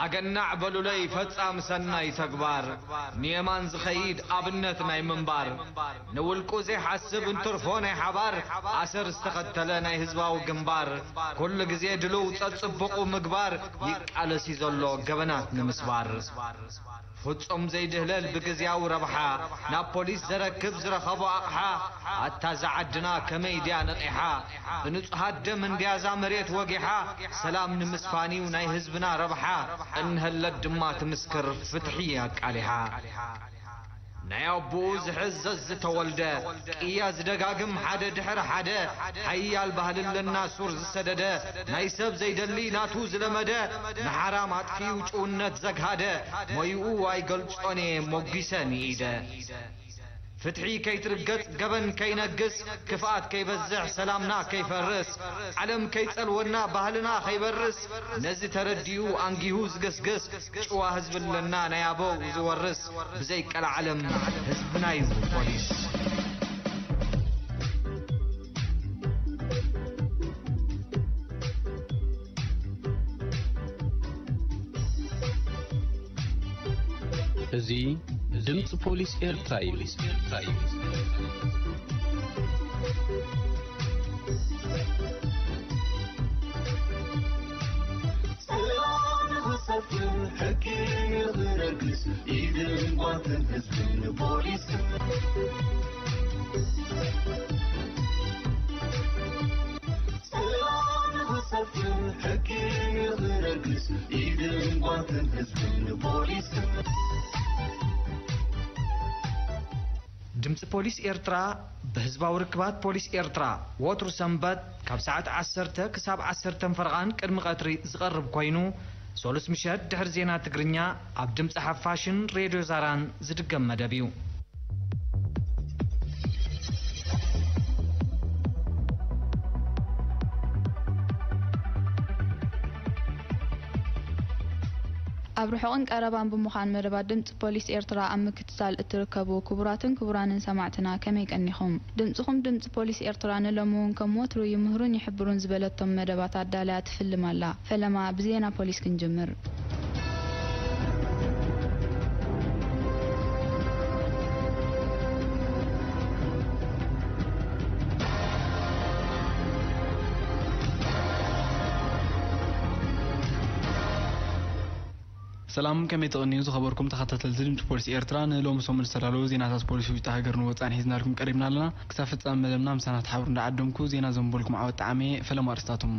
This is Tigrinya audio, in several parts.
ኣገናዕ በሉለይ ፈጻም ሰናይ ተግባር፣ ንየማን ዝኸይድ ኣብነት ናይ ምንባር፣ ንውልቁ ዘይሓስብ እንትርፎ ናይ ሓባር፣ ኣሰር ዝተኸተለ ናይ ህዝባዊ ግንባር፣ ኩሉ ግዜ ድልው ጸጽብቑ ምግባር፣ ይቃለስ እዩ ዘሎ ገበናት ንምስባር። ፍጹም ዘይድህለል ብግዝያዊ ረብሓ፣ ናብ ፖሊስ ዘረክብ ዝረኸቦ ኣቕሓ፣ ኣታ እዛ ዓድና ከመይ ድያ ነቒሓ፣ ብንጹሃት ደም እንድያ እዛ መሬት ወጊሓ፣ ሰላም ንምስፋን እዩ ናይ ህዝብና ረብሓ፣ እንሀለት ድማ ትምስክር ፍትሒ ኣቃሊሓ። ናይ ኣቦኡ ዝሕዝ ዘዝተወልደ፣ ቅያ ዝደጋግም ሓደ ድሕሪ ሓደ፣ ሓያል ባህሊ ኣለና ሱር ዝሰደደ፣ ናይ ሰብ ዘይደሊ ናቱ ዝለመደ፣ ንሓራም ኣጥፊኡ ጭውነት ዘግሃደ፣ ሞይኡ ኣይገልጾን እየ ሞጒሰ ንኢደ። ፍትሒ ከይትርገጽ፣ ገበን ከይነግስ፣ ክፍኣት ከይበዝሕ፣ ሰላምና ከይፈርስ፣ ዓለም ከይጸልወና፣ ባህልና ከይበርስ፣ ነዚ ተረዲኡ ኣንጊሁ ዝግስግስ፣ ጭዋ ህዝቢ ኣለና ናይ ኣበው ዝወርስ፣ ብዘይ ቀልዓለም ህዝብና እዩ ፖሊስ። እዚ ድምፂ ፖሊስ ኤርትራ እዩ። ሰላም ንኽሰፍን ሕጊ ንኽነግስ ኢድን ጓንትን ህዝብን ፖሊስን። ሰላም ንኽሰፍን ሕጊ ንኽነግስ ኢድን ጓንትን ህዝብን ፖሊስን። ድምፂ ፖሊስ ኤርትራ ብህዝባዊ ርክባት ፖሊስ ኤርትራ ወትሩ ሰንበት ካብ ሰዓት ዓሰርተ ክሳብ ዓሰርተ ፈረቓን ቅድሚ ቀትሪ ዝቐርብ ኮይኑ፣ ሰሉስ ምሸት ድሕሪ ዜና ትግርኛ ኣብ ድምፂ ሓፋሽን ሬድዮ ዛራን ዝድገም መደብ እዩ። ኣብ ርሑቕን ቀረባን ብምዃን መደባት ድምፂ ፖሊስ ኤርትራ ኣብ ምክትታል እትርከቡ ክቡራትን ክቡራንን ሰማዕትና ከመይ ቀኒኹም? ድምፅኹም ድምፂ ፖሊስ ኤርትራ ንሎሚ እውን ከም ወትሩ ይምህሩን ይሕብሩን ዝበለቶም መደባት ኣዳልያ ትፍልም ኣላ። ፈለማ ብዜና ፖሊስ ክንጅምር። ሰላም፣ ከመይ ትቕንዩ ዝኸበርኩም ተኸታተልቲ ድምፂ ፖሊስ ኤርትራ? ንሎሚ ሰሙን ዝተዳለዉ ዜናታት ፖሊስ ውሽጢ ሃገርን ወፃእን ሒዝናልኩም ቀሪብና ኣለና። ክሳብ ፍጻመ መደብና ምሳና ክትሓብሩ እንዳዓደምኩ ዜና ዘንበልኩም ዓወት ጣዕሜ። ፈለማ ኣርእስታቶም።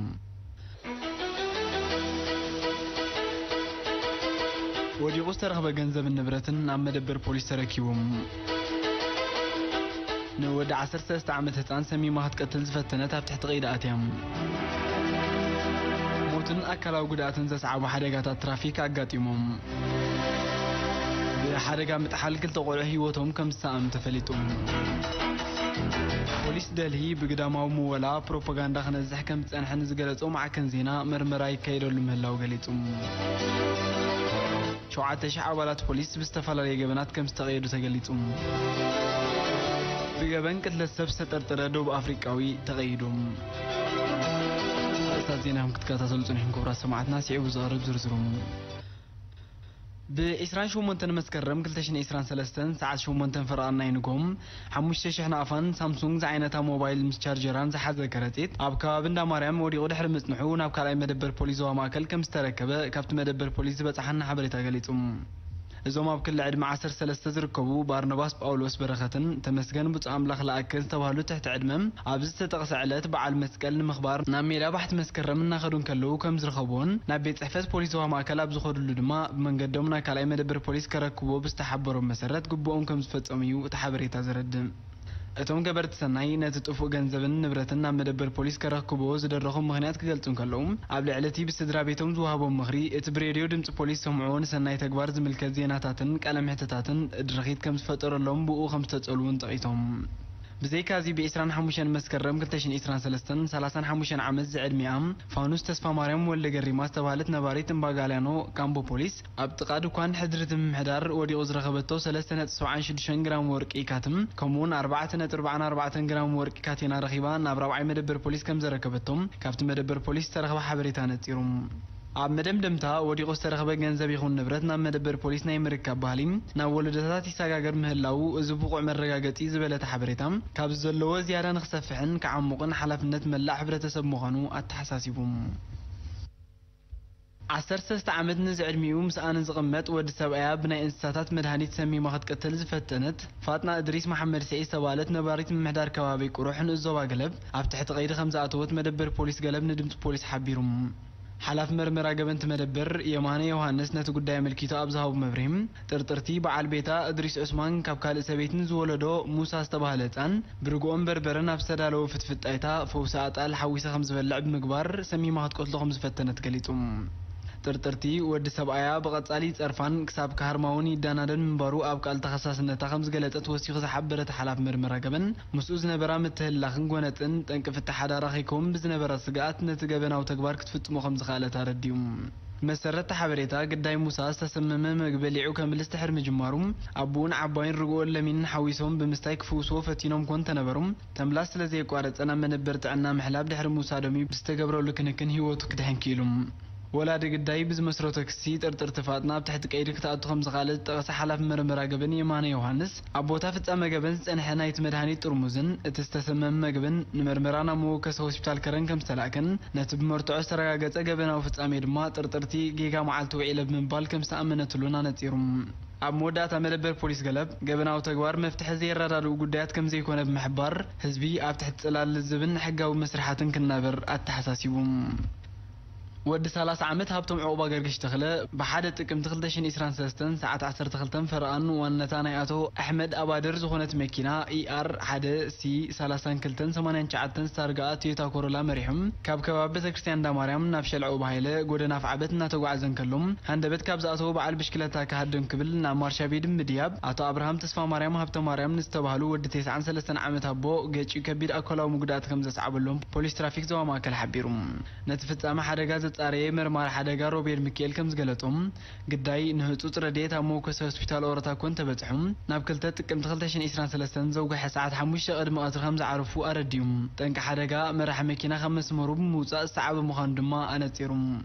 ወዲቑ ዝተረኽበ ገንዘብን ንብረትን ኣብ መደበር ፖሊስ ተረኪቡ። ንወዲ ዓሰርተ ሰለስተ ዓመት ህጻን ሰሚማ ክትቀትል ዝፈተነት ኣብ ትሕቲ ቀይዲ ኣትያ። ሞትን ኣካላዊ ጉድኣትን ዘስዓቡ ሓደጋታት ትራፊክ ኣጋጢሞም። ብሓደጋ ምጥሓል ክልተ ቆልዑ ህይወቶም ከም ዝሰኣኑ ተፈሊጡ። ፖሊስ ደልሂ ብግዳማዊ ምወላ ፕሮፓጋንዳ ክነዝሕ ከም ዝጸንሐ ንዝገለጾ ማዕከን ዜና መርመራ ይካየደሉ ምህላው ገሊጹ። ሸውዓተ ሺሕ ኣባላት ፖሊስ ብዝተፈላለየ ገበናት ከም ዝተቐየዱ ተገሊጹ። ብገበን ቅትለት ሰብ ዝተጠርጠረ ደቡብ ኣፍሪቃዊ ተቐይዱ። ኣርእስታት ዜና ከም ክትከታተሉ ጽኒሕኩም ክቡራት ሰማዕትና፣ ስዒቡ ዝቐርብ ዝርዝሩ። ብ ዕስራን ሸሞንተን መስከረም ክልተ ሽሕን ዕስራን ሰለስተን ሰዓት ሸሞንተን ፈረቓን ናይ ንግሆ ሓሙሽተ ሽሕ ናቕፋን ሳምሱንግ ዝዓይነታ ሞባይል ምስ ቻርጀራን ዝሓዘ ከረጢት ኣብ ከባቢ እንዳ ማርያም ወዲቑ ድሕሪ ምጽንሑ ናብ ካልኣይ መደበር ፖሊስ ዞባ ማእከል ከም ዝተረከበ ካብቲ መደበር ፖሊስ ዝበጽሓና ሓበሬታ ገሊጹ። እዞም ኣብ ክሊ ዕድመ ዓሰርተ ሰለስተ ዝርከቡ ባርናባስ ጳውሎስ በረኸትን ተመስገን ብፁዕ ኣምላኽ ለኣከ ዝተባህሉ ትሕቲ ዕድመ ኣብዚ ዝተጠቕሰ ዕለት በዓል መስቀል ንምኽባር ናብ ሜዳ ባሕቲ መስከረም እናኸዱ እንከለዉ ከም ዝረኸብዎን ናብ ቤት ጽሕፈት ፖሊስ ዞባ ማእከል ኣብ ዝኸድሉ ድማ ብመንገዶም ናይ ካልኣይ መደበር ፖሊስ ከረክብዎ ብዝተሓበሮም መሰረት ግቡኦም ከም ዝፈጸሙ እዩ እቲ ሓበሬታ ዘረድእ። እቶም ገበርቲ ሰናይ ነቲ ጥፉእ ገንዘብን ንብረትን ናብ መደበር ፖሊስ ከረክብዎ ዝደረኹም ምኽንያት ክገልጹ እንከለዉ፣ ኣብ ልዕሊ እቲ ብስድራ ቤቶም ዝወሃቦም ምኽሪ እቲ ብሬድዮ ድምጺ ፖሊስ ዝሰምዕዎ ንሰናይ ተግባር ዝምልከት ዜናታትን ቃለ ምሕትታትን ድርኺት ከም ዝፈጠረሎም ብኡ ከም ዝተጸልዉ እውን ጠቒሶም። ብዘይካዚ ብ ዕስራን ሓሙሽተን መስከረም ክልተ ሽሕን ዕስራን ሰለስተን ሰላሳን ሓሙሽተን ዓመት ዝዕድሚኣ ፋኑስ ተስፋማርያም ወልደ ገሪማ ዝተባህለት ነባሪት እምባ ጋልያኖ ካምቦ ፖሊስ ኣብ ጥቓ ድኳን ሕድሪ እቲ ምምሕዳር ወዲቑ ዝረኸበቶ ሰለስተ ነጥቢ ሰብዓን ሽዱሽተን ግራም ወርቂ ካትም ከምኡውን ኣርባዕተ ነጥቢ ኣርባዓን ኣርባዕተን ግራም ወርቂ ካቴና ረኺባ ናብ ራብዓይ መደበር ፖሊስ ከም ዘረከበቶም ካብቲ መደበር ፖሊስ ዝተረኽበ ሓበሬታ ነጺሩ። ኣብ መደምደምታ፣ ወዲቑ ዝተረኽበ ገንዘብ ይኹን ንብረት ናብ መደበር ፖሊስ ናይ ምርካብ ባህሊ ናብ ወለዶታት ይሰጋገር ምህላዉ፣ እዚ ብቑዕ መረጋገጺ ዝበለተ ሓበሬታ፣ ካብዚ ዘለዎ ዝያዳ ንኽሰፍሕን ክዓሙቕን ሓላፍነት መላእ ሕብረተሰብ ምዃኑ ኣተሓሳሲቡ። ዓሰርተ ሰለስተ ዓመት ንዝዕድሚኡ ምስኣ ንዝቕመጥ ወዲ ሰብኣያ ብናይ እንስሳታት መድሃኒት ሰሚማ ክትቀትል ዝፈተነት ፋጥና እድሪስ መሓመድ ስዒድ ዝተባህለት ነባሪት ምምሕዳር ከባቢ ቁሩሕ ንእስ ዞባ ገለብ ኣብ ትሕቲ ቀይዲ ከም ዝኣተወት መደበር ፖሊስ ገለብ ንድምፂ ፖሊስ ሓቢሩ። ሓላፊ መርመራ ገበንቲ መደበር የማነ ዮሃንስ ነቲ ጉዳይ ኣመልኪቱ ኣብ ዝሃቦ መብርሂ፣ ጥርጥርቲ በዓል ቤታ እድሪስ ዑስማን ካብ ካልእ ሰበይትን ዝወለዶ ሙሳ ዝተባህለ ህጻን ብርግኦን በርበረን ኣብ ዝተዳለወ ፍትፍት ጣይታ ፈውሲ ኣጣል ሓዊሳ ከም ዝበልዕ ብምግባር ሰሚማ ክትቀትሎ ከም ዝፈተነት ገሊጹ። ጥርጥርቲ ወዲ ሰብኣያ ብቐጻሊ ይጸርፋን ክሳብ ክሃርማ እውን ይዳናደን ምንባሩ ኣብ ቃል ተኸሳስነታ ከም ዝገለጸት ወሲኹ ዝሓበረ እቲ ሓላፊ መርመራ ገበን፣ ምስኡ ዝነበራ ምትህልላኽን ጎነጽን ጠንቂ ፍታሕ ሓዳራ ከይከውን ብዝነበራ ስግኣት ነቲ ገበናዊ ተግባር ክትፍጽሞ ከም ዝኸኣለት ኣረዲኡ። ብመሰረት እቲ ሓበሬታ፣ ግዳይ ሙሳ ዝተሰመመ መግቢ በሊዑ ከምልስ ድሕሪ ምጅማሩ፣ ኣቦኡን ዓባዩን ርግኦን ለሚንን ሓዊሶም ብምስታይ ክፍውስዎ ፈቲኖም እኳ እንተነበሩ፣ ተምላስ ስለ ዘየቋረጸ ናብ መደበር ጥዕና ምሕላብ ድሕሪ ምውሳዶም እዩ ብዝተገብረሉ ክንክን ህይወቱ ክድሕን ክኢሉ። ወላዲ ግዳይ ብዝመስረቶ ክሲ፣ ጥርጥርቲ ፋጥና ኣብ ትሕቲ ቀይዲ ክትኣቱ ከም ዝኸኣለት ዝጠቐሰ ሓላፊ መርመራ ገበን የማነ ዮሃንስ፣ ኣብ ቦታ ፍጻመ ገበን ዝጸንሐ ናይቲ መድሃኒት ጥርሙዝን እቲ ዝተሰመመ መግብን ንመርመራ ናብ መወከሲ ሆስፒታል ከረን ከም ዝተላእከን፣ ነቲ ብመርትዖ ዝተረጋገጸ ገበናዊ ፍጻሜ ድማ ጥርጥርቲ ጌጋ መዓልቲ ውዒለ ብምባል ከም ዝተኣመነትሉን ኣነጺሩ። ኣብ መወዳእታ መደበር ፖሊስ ገለብ፣ ገበናዊ ተግባር መፍትሒ ዘየረዳድኡ ጉዳያት ከም ዘይኮነ ብምሕባር፣ ህዝቢ ኣብ ትሕቲ ጽላል ልዝብን ሕጋዊ መስርሓትን ክናበር ኣተሓሳሲቡ። ወዲ ሰላሳ ዓመት ሃብቶም ዑቕባገርግሽ ተኽለ፣ ብሓደ ጥቅምቲ ክልተ ሽሕን ዕስራን ሰለስተን ሰዓት ዓሰርተ ክልተን ፈረቓን ዋንነታ ናይ ኣቶ ኣሕመድ ኣባድር ዝኾነት መኪና፣ ኢ ኣር ሓደ ሲ ሰላሳን ክልተን ሰማንያን ትሽዓተን፣ ታርጋኣ ቶዮታ ኮሮላ መሪሖም፣ ካብ ከባቢ ቤተክርስትያን እንዳ ማርያም ናብ ሸልዓ ኡብ ሃይለ፣ ጎደና ኣፍዓበት እናተጓዕዘ እንከሎ፣ ሃንደበት ካብ ዝኣተወ በዓል ብሽክለታ ክሃድም ክብል ናብ ማርሻ ቤድ ምድያብ፣ ኣቶ ኣብርሃም ተስፋማርያም ሃብተማርያም ንዝተባህሉ ወዲ ተስዓን ሰለስተን ዓመት ኣቦ ገጭ ከቢድ ኣካላዊ ምጉዳእት ከም ዘስዓበሎም ፖሊስ ትራፊክ ዞባ ማእከል ሓቢሩ። ነቲ ፍጻመ ሓደጋ ዘጻረየ መርማሪ ሓደጋ ሮቤል ሚካኤል ከም ዝገለጾ፣ ግዳይ ንህጹጽ ረድኤት ኣብ መወከሲ ሆስፒታል ኦረታ እኮ እንተበጽሑ፣ ናብ ክልተ ጥቅምቲ ክልተ ሽሕን ዕስራን ሰለስተን ዘውግሐ ሰዓት ሓሙሽተ ቅድሚ ቀትሪ ከም ዝዓረፉ ኣረዲኡ። ጠንቂ ሓደጋ መራሒ መኪና ካብ መስመሩ ብምውጻእ ዝሰዓበ ምዃኑ ድማ ኣነጺሩ።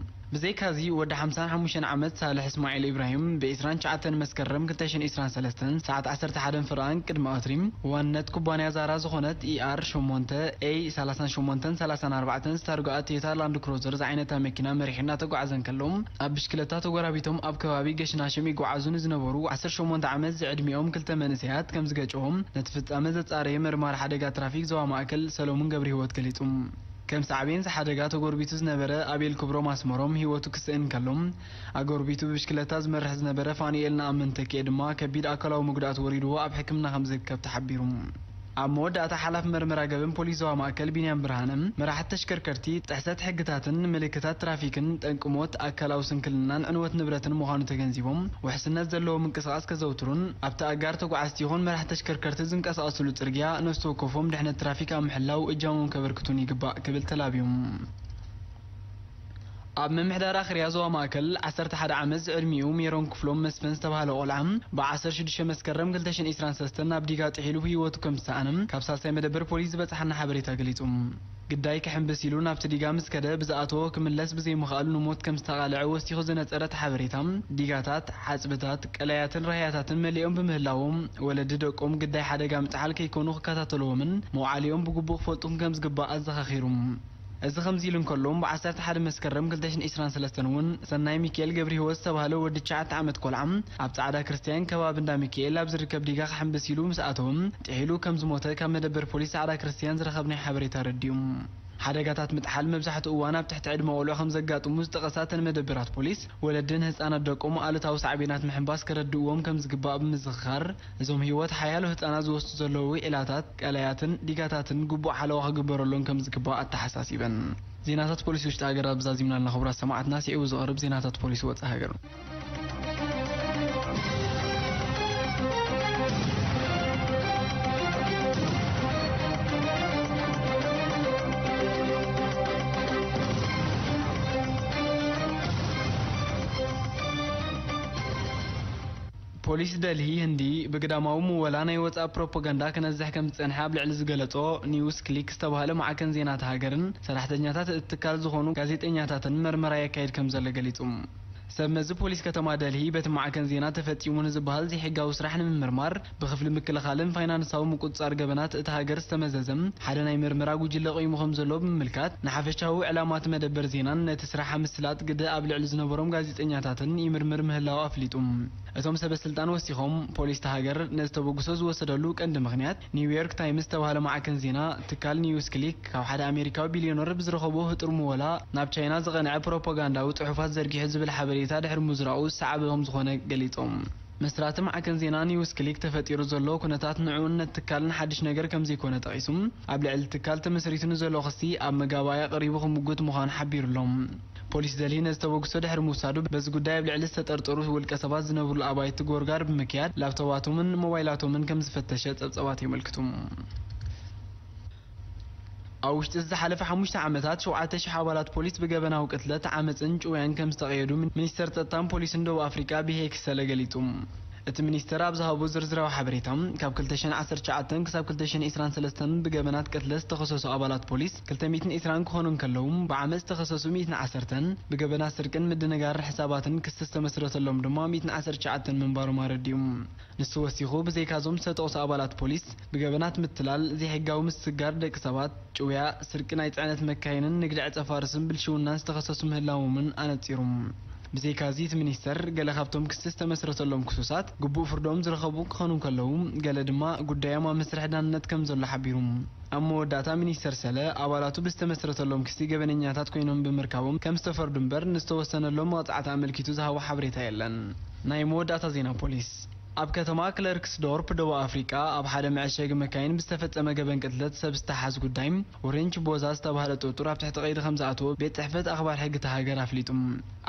ብዘይካዚ፣ ወዲ ሓምሳን ሓሙሽተን ዓመት ሳልሕ እስማዒል ኢብራሂም፣ ብዕስራን ትሽዓተን መስከረም ክልተ ሽሕን ዕስራን ሰለስተን ሰዓት ዓሰርተ ሓደን ፍርቓን ቅድሚ ቀትሪ፣ ዋንነት ኩባንያ ዛራ ዝኾነት ኢ ኣር ሸሞንተ ኤ ሰላሳን ሸሞንተን ሰላሳን ኣርባዕተን፣ ዝታርጋኣ ቶዮታ ላንድ ክሩዘር ዝዓይነታ መኪና መሪሑ እናተጓዓዘ እንከሎ፣ ኣብ ብሽክለታ ተጎራቢቶም ኣብ ከባቢ ገሽናሽም ይጓዓዙ ንዝነበሩ ዓሰርተ ሸሞንተ ዓመት ዝዕድሚኦም ክልተ መንእሰያት ከም ዝገጨዎም፣ ነቲ ፍጻመ ዘጻረየ መርማሪ ሓደጋ ትራፊክ ዞባ ማእከል ሰሎሙን ገብረሂወት ገሊጹ። ከም ሳዕቤን እዚ ሓደጋ ተጎርቢቱ ዝነበረ ኣቤል ክብሮም ኣስመሮም ህይወቱ ክስእን ከሎ፣ ኣጎርቢቱ ብብሽክለታ ዝመርሕ ዝነበረ ፋኑኤል ንኣምን ተኪኤ ድማ ከቢድ ኣካላዊ መጉዳእቲ ወሪድዎ ኣብ ሕክምና ከም ዝርከብ ተሓቢሩ። ኣብ መወዳእታ፣ ሓላፊ መርመራ ገበን ፖሊስ ዞባ ማእከል ቢንያም ብርሃነ፣ መራሕቲ ተሽከርከርቲ ጥሕሰት ሕግታትን ምልክታት ትራፊክን ጠንቂ ሞት፣ ኣካላዊ ስንክልናን ዕንወት ንብረትን ምዃኑ ተገንዚቦም፣ ውሕስነት ዘለዎ ምንቅስቓስ ከዘውትሩን ኣብቲ ኣጋር ተጓዓዝቲ ይኹን መራሕቲ ተሽከርከርቲ ዝንቀሳቐስሉ ጽርግያ ነፍሲ ወከፎም ድሕነት ትራፊክ ኣብ ምሕላው እጃሞም ከበርክቱን ይግባእ ክብል ተላብዩ። ኣብ ምምሕዳር ኣኽርያ ዞባ ማእከል፣ ዓሰርተ ሓደ ዓመት ዝዕድሚኡ ሜሮን ክፍሎም መስፍን ዝተባህለ ቆልዓ፣ ብዓሰርተ ሽዱሽተ መስከረም ክልተ ሽሕን ዕስራን ሰለስተን ናብ ዲጋ ጥሒሉ ህይወቱ ከም ዝሰኣነ ካብ ሳልሳይ መደበር ፖሊስ ዝበጽሓና ሓበሬታ ገሊጹ። ግዳይ ክሕምብስ ኢሉ ናብቲ ዲጋ ምስ ከደ ብዝኣተዎ ክምለስ ብዘይምኽኣሉ ንሞት ከም ዝተቓልዐ ወሲኹ ዝነጸረ እቲ ሓበሬታ፣ ዲጋታት፣ ሓጽብታት፣ ቀላያትን ራህያታትን መሊኦም ብምህላዎም፣ ወለዲ ደቆም ግዳይ ሓደጋ ምጥሓል ከይኮኑ ክከታተልዎምን መውዓሊኦም ብግቡእ ክፈልጡን ከም ዝግባእ ኣዘኻኺሩ። እዚ ከምዚ ኢሉ እንከሎ፣ ብዓሰርተ ሓደ መስከረም ክልተ ሽሕን ዕስራን ሰለስተን እውን፣ ሰናይ ሚካኤል ገብረሂወት ዝተባህለ ወዲ ትሽዓተ ዓመት ቆልዓ፣ ኣብ ጻዕዳ ክርስትያን ከባቢ እንዳ ሚካኤል ኣብ ዝርከብ ዲጋ ክሕምብስ ኢሉ ምስ ኣተወ፣ ጥሒሉ ከም ዝሞተ ካብ መደበር ፖሊስ ጻዕዳ ክርስትያን ዝረኸብናዮ ሓበሬታ ኣረዲኡ። ሓደጋታት ምጥሓል መብዛሕትኡ እዋን ኣብ ትሕቲ ዕድመ ቆልዑ ከም ዘጋጥሙ ዝጠቐሳ እተን መደበራት ፖሊስ፣ ወለድን ህጻናት ደቆም ኣሉታዊ ሳዕቤናት ምሕንባስ ከረድእዎም ከም ዝግባእ ብምዝኽኻር፣ እዞም ህይወት ሓያሎ ህጻናት ዝወስዱ ዘለዉ ውዒላታት፣ ቀላያትን ዲጋታትን ግቡእ ሓለዋ ክግበረሎም ከም ዝግባእ ኣተሓሳሲበን። ዜናታት ፖሊስ ውሽጢ ሃገር ኣዛዚምናልና ክቡራት ሰማዕትና፣ ስዒቡ ዝቐርብ ዜናታት ፖሊስ ወጻኢ ሃገር። ፖሊስ ደልሂ ህንዲ ብግዳማዊ ምወላ ናይ ወጻእ ፕሮፓጋንዳ ክነዝሕ ከም ዝጸንሐ ኣብ ልዕሊ ዝገለጾ ኒውስ ክሊክ ዝተባህለ ማዕከን ዜና እታ ሃገርን ሰራሕተኛታት እቲ ትካል ዝኾኑ ጋዜጠኛታትን መርመራ የካይድ ከም ዘሎ ገሊጹ። ሰብ መዚ ፖሊስ ከተማ ደልሂ በቲ ማዕከን ዜና ተፈጺሙ ንዝበሃል ዘይሕጋዊ ስራሕ ንምምርማር ብክፍሊ ምክልኻልን ፋይናንሳዊ ምቁጽጻር ገበናት እታ ሃገር ዝተመዘዘ ሓደ ናይ ምርመራ ጉጅለ ቆይሙ ከም ዘሎ ብምምልካት፣ ንሓፈሻዊ ዕላማ እቲ መደበር ዜናን ነቲ ስራሕ ኣብ ምስላጥ ግደ ኣብ ልዕሊ ዝነበሮም ጋዜጠኛታትን ይምርምር ምህላው ኣፍሊጡ። እቶም ሰበ ስልጣን ወሲኾም፣ ፖሊስ እታ ሃገር ነዚ ተበግሶ ዝወሰደሉ ቀንዲ ምኽንያት ኒውዮርክ ታይምስ ዝተባህለ ማዕከን ዜና ትካል ኒውስ ክሊክ ካብ ሓደ ኣሜሪካዊ ቢልዮነር ብዝረኸቦ ህጡር ምወላ ናብ ቻይና ዝቐንዐ ፕሮፓጋንዳዊ ጽሑፋት ዘርጊሑ ዝብል ሓበሬታ ድሕሪ ምዝራኡ ዝሰዓበ ከም ዝኾነ ገሊጾም። መስራቲ ማዕከን ዜና ኒውስ ክሊክ ተፈጢሩ ዘሎ ኩነታት ንዕኡን ነቲ ትካልን ሓድሽ ነገር ከም ዘይኮነ ጠቒሱ፣ ኣብ ልዕሊ ትካል ተመስሪቱ ንዘሎ ክሲ ኣብ መጋባእያ ቀሪቡ ክምጉት ምዃኑ ሓቢሩ ኣሎ። ፖሊስ ደልሂ ነዚ ተበግሶ ድሕሪ ምውሳዱ፣ በዚ ጉዳይ ኣብ ልዕሊ ዝተጠርጠሩ ውልቀ ሰባት ዝነብሩሉ ኣባይቲ ጎርጋር ብምክያድ ላፕቶባቶምን ሞባይላቶምን ከም ዝፈተሸ ጸብጸባት የመልክቱ። ኣብ ውሽጢ ዝሓለፈ ሓሙሽተ ዓመታት ሸውዓተ ሽሕ ኣባላት ፖሊስ ብገበናዊ ቅትለት፣ ዓመጽን ጭውያን ከም ዝተቐየዱ ሚኒስተር ጸጥታን ፖሊስን ደቡብ ኣፍሪቃ ቢሄክ ሰለ ገሊጹ። እቲ ሚኒስተር ኣብ ዝሃቦ ዝርዝራዊ ሓበሬታ፣ ካብ ክልተ ሽሕን ዓሰርተ ትሽዓተን ክሳብ ክልተ ሽሕን ዕስራን ሰለስተን ብገበናት ቅትለት ዝተኸሰሱ ኣባላት ፖሊስ ክልተ ሚእትን ዕስራን ክኾኑ እንከለዉ፣ ብዓመጽ ዝተኸሰሱ ሚእትን ዓሰርተን፣ ብገበናት ስርቅን ምድንጋርን ሕሳባትን ክሲ ዝተመስረተሎም ድማ ሚእትን ዓሰርተ ትሽዓተን ምንባሮም ኣረዲኡ። ንሱ ወሲኹ፣ ብዘይካዞም ዝተጠቕሱ ኣባላት ፖሊስ፣ ብገበናት ምትላል፣ ዘይሕጋዊ ምስግጋር ደቂ ሰባት፣ ጭውያ፣ ስርቂ ናይ ጽዕነት መካይንን ንግዲ ዕጸ ፋርስን ብልሽውናን ዝተኸሰሱ ምህላዎምን ኣነጺሩ። ብዘይካዚ፣ እቲ ሚኒስተር፣ ገለ ካብቶም ክሲ ዝተመስረተሎም ክሱሳት ግቡእ ፍርዶም ዝረኸቡ ክኾኑ እንከለዉ፣ ገለ ድማ ጉዳዮም ኣብ መስርሕ ዳንነት ከም ዘሎ ሓቢሩ። ኣብ መወዳእታ፣ ሚኒስተር ሰለ፣ ኣባላቱ ብዝተመስረተሎም ክሲ ገበነኛታት ኮይኖም ብምርካቦም ከም ዝተፈርዱ እምበር፣ ንዝተወሰነሎም መቕጻዕቲ ኣመልኪቱ ዝሃቦ ሓበሬታ የለን። ናይ መወዳእታ ዜና ፖሊስ። ኣብ ከተማ ክለርክስዶርፕ ደቡብ ኣፍሪቃ ኣብ ሓደ መዐሸጊ መካይን ብዝተፈጸመ ገበን ቅትለት ሰብ ዝተሓዝ ጉዳይ፣ ኦሬንጅ ቦዛ ዝተባህለ ጥርጡር ኣብ ትሕቲ ቀይዲ ከም ዝኣተወ ቤት ጽሕፈት ኣኽባር ሕጊ እታ ሃገር ኣፍሊጡ።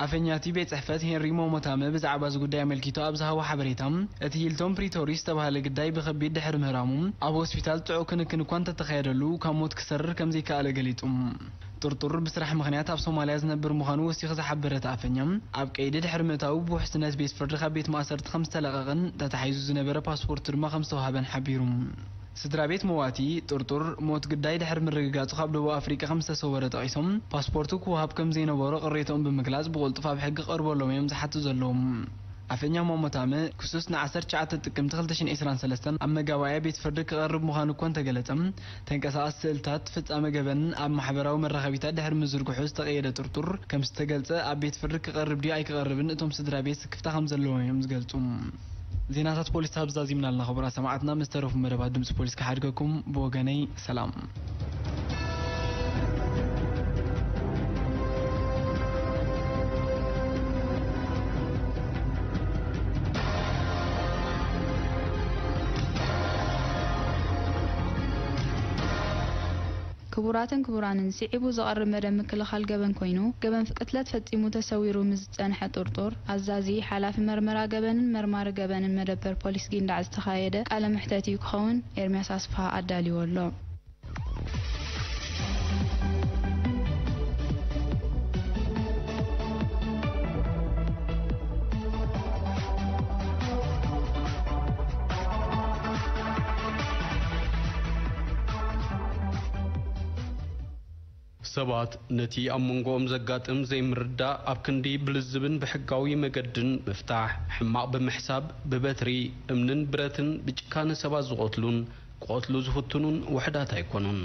ኣፈኛ እቲ ቤት ጽሕፈት ሄንሪ ሞሞታመ ብዛዕባ እዚ ጉዳይ ኣመልኪቱ ኣብ ዝሃቦ ሓበሬታ፣ እቲ ሂልቶን ፕሪቶሪ ዝተባህለ ግዳይ ብኸቢድ ድሕሪ ምህራሙ ኣብ ሆስፒታል ጥዑቕ ክንክን እኳ እንተተኻየደሉ ካብ ሞት ክሰርር ከም ዘይከኣለ ገሊጹ። ጥርጡር ብስራሕ ምኽንያት ኣብ ሶማልያ ዝነብር ምዃኑ ወሲኹ ዝሓበረ እቲ ኣፈኛ፣ ኣብ ቀይዲ ድሕሪ ምእታዉ ብውሕስነት ቤት ፍርዲ ካብ ቤት ማእሰርቲ ከም ዝተለቐቐን ተታሒዙ ዝነበረ ፓስፖርቱ ድማ ከም ዝተዋህበን ሓቢሩ። ስድራ ቤት መዋቲ ጥርጡር ሞት ግዳይ ድሕሪ ምርግጋጹ ካብ ደቡብ ኣፍሪቃ ከም ዝተሰወረ ጠቒሶም፣ ፓስፖርቱ ክወሃብ ከም ዘይነበሮ ቅሬትኦም ብምግላጽ ብቕልጡፍ ኣብ ሕጊ ክቐርበሎም እዮም ዝሓቱ ዘለዉ። ኣፈኛ ሞሞታመ ክሱስ ንዓሰርተ ትሽዓተ ጥቅምቲ ክልተ ሽሕን ዕስራን ሰለስተን ኣብ መጋባእያ ቤት ፍርዲ ክቐርብ ምዃኑ እኳ እንተገለጸ፣ ተንቀሳቓሲ ስእልታት ፍጻመ ገበንን ኣብ ማሕበራዊ መራኸቢታት ድሕሪ ምዝርግሑ ዝተቐየደ ጥርጡር ከም ዝተገልጸ፣ ኣብ ቤት ፍርዲ ክቐርብ ድዩ ኣይክቐርብን እቶም ስድራ ቤት ስክፍታ ከም ዘለዎም እዮም ዝገልጹ። ዜናታት ፖሊስ ኣብ ዛዚምናልና ክቡራት ሰማዕትና፣ ምስ ተረፉ መደባት ድምጺ ፖሊስ ክሓድገኩም። ብወገነይ ሰላም። ክቡራትን ክቡራንን፣ ስዒቡ ዝቐርብ መደብ ምክልኻል ገበን ኮይኑ፣ ገበን ቅትለት ፈጺሙ ተሰዊሩ ምስ ዝጸንሐ ጥርጡር፣ ኣዛዚ፣ ሓላፊ መርመራ ገበንን መርማሪ ገበንን መደበር ፖሊስ ጊንዳዕ ዝተኻየደ ቃለ መሕተት እዩ ክኸውን። ኤርምያስ ኣስፍሃ ኣዳልዎ ኣሎ። ሰባት ነቲ ኣብ መንጎኦም ዘጋጥም ዘይምርዳእ ኣብ ክንዲ ብልዝብን ብሕጋዊ መገድን ምፍታሕ፣ ሕማቕ ብምሕሳብ፣ ብበትሪ፣ እምንን ብረትን ብጭካነ ሰባት ዝቐትሉን ክቐትሉ ዝፍትኑን ውሑዳት ኣይኮኑን።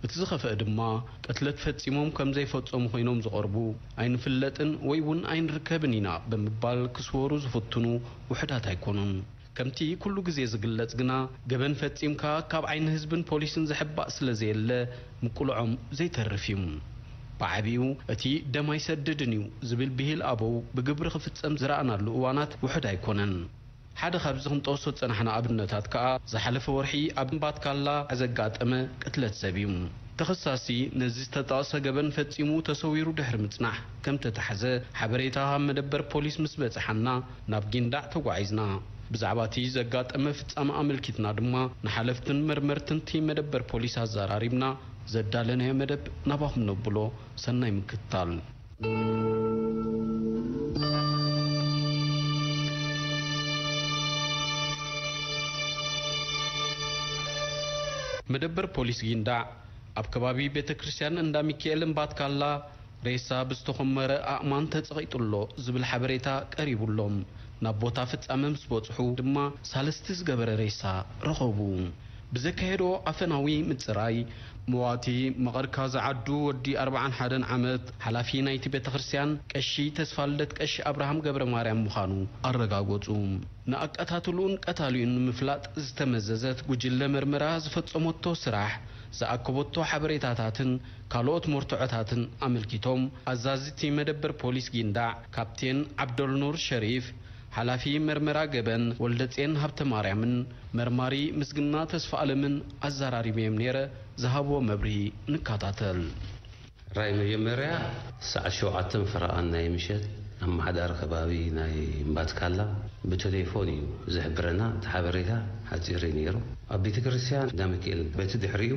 እቲ ዝኸፍአ ድማ፣ ቅትለት ፈጺሞም ከም ዘይፈጸሙ ኮይኖም ዝቐርቡ፣ ኣይንፍለጥን ወይ እውን ኣይንርከብን ኢና ብምባል ክስወሩ ዝፍትኑ ውሑዳት ኣይኮኑን። ከምቲ ኩሉ ግዜ ዝግለጽ ግና፣ ገበን ፈጺምካ ካብ ዓይኒ ህዝብን ፖሊስን ዝሕባእ ስለ ዘየለ፣ ምቅልዖም ዘይተርፍ እዩ። ብዓቢኡ፣ እቲ ደም ኣይሰድድን እዩ ዝብል ብሂል ኣበው ብግብሪ ክፍጸም ዝረኣናሉ እዋናት ውሑድ ኣይኮነን። ሓደ ካብዚ ክንጠቕሶ ዝጸናሕና ኣብነታት ከኣ፣ ዝሓለፈ ወርሒ ኣብ እምባትካላ ዘጋጠመ ቅትለት ሰብ እዩ። ተኸሳሲ ነዚ ዝተጠቕሰ ገበን ፈጺሙ ተሰዊሩ ድሕሪ ምጽናሕ፣ ከም ተታሕዘ ሓበሬታ ካብ መደበር ፖሊስ ምስ በጽሓና፣ ናብ ጊንዳዕ ተጓዒዝና። ብዛዕባ እቲ ዘጋጠመ ፍጻመ ኣመልኪትና ድማ፣ ንሓለፍትን መርመርትን እቲ መደበር ፖሊስ ኣዘራሪብና፣ ዘዳለናዮ መደብ ናባኹም ነብሎ። ሰናይ ምክትታል። መደበር ፖሊስ ጊንዳዕ ኣብ ከባቢ ቤተ ክርስቲያን እንዳ ሚካኤል እምባትካላ ሬሳ ብዝተኾመረ ኣእማን ተጸቒጡ ኣሎ ዝብል ሓበሬታ ቀሪቡሎም። ናብ ቦታ ፍጻመ ምስ በጽሑ ድማ ሳልስቲ ዝገበረ ሬሳ ረኸቡ። ብዘካየዶ ኣፈናዊ ምጽራይ፣ መዋቲ መቐርካ ዝዓዱ ወዲ ኣርብዓን ሓደን ዓመት ሓላፊ ናይቲ ቤተ ክርስቲያን ቀሺ ተስፋልደት ቀሺ ኣብርሃም ገብረ ማርያም ምዃኑ ኣረጋገጹ። ንኣቀታትልኡን ቀታሊኡን ንምፍላጥ ዝተመዘዘት ጉጅለ መርመራ ዝፈጸመቶ ስራሕ፣ ዝኣከበቶ ሓበሬታታትን ካልኦት መርትዖታትን ኣመልኪቶም፣ ኣዛዚ እቲ መደበር ፖሊስ ጊንዳዕ ካፕቴን ዓብደልኑር ሸሪፍ፣ ሓላፊ መርመራ ገበን ወልደጼን ሃብተማርያምን መርማሪ ምስግና ተስፋኣለምን ኣዘራሪበዮም ነይረ ዝሃብዎ መብርሂ ንከታተል። ራይ መጀመርያ ሰዓት ሸውዓተን ፈረቓን ናይ ምሸት ኣመሓዳሪ ከባቢ ናይ እምባትካላ ብቴሌፎን እዩ ዝሕብረና። እቲ ሓበሬታ ሓጺር እዩ ነይሩ። ኣብ ቤተ ክርስቲያን እንዳ ሚካኤል በቲ ድሕሪኡ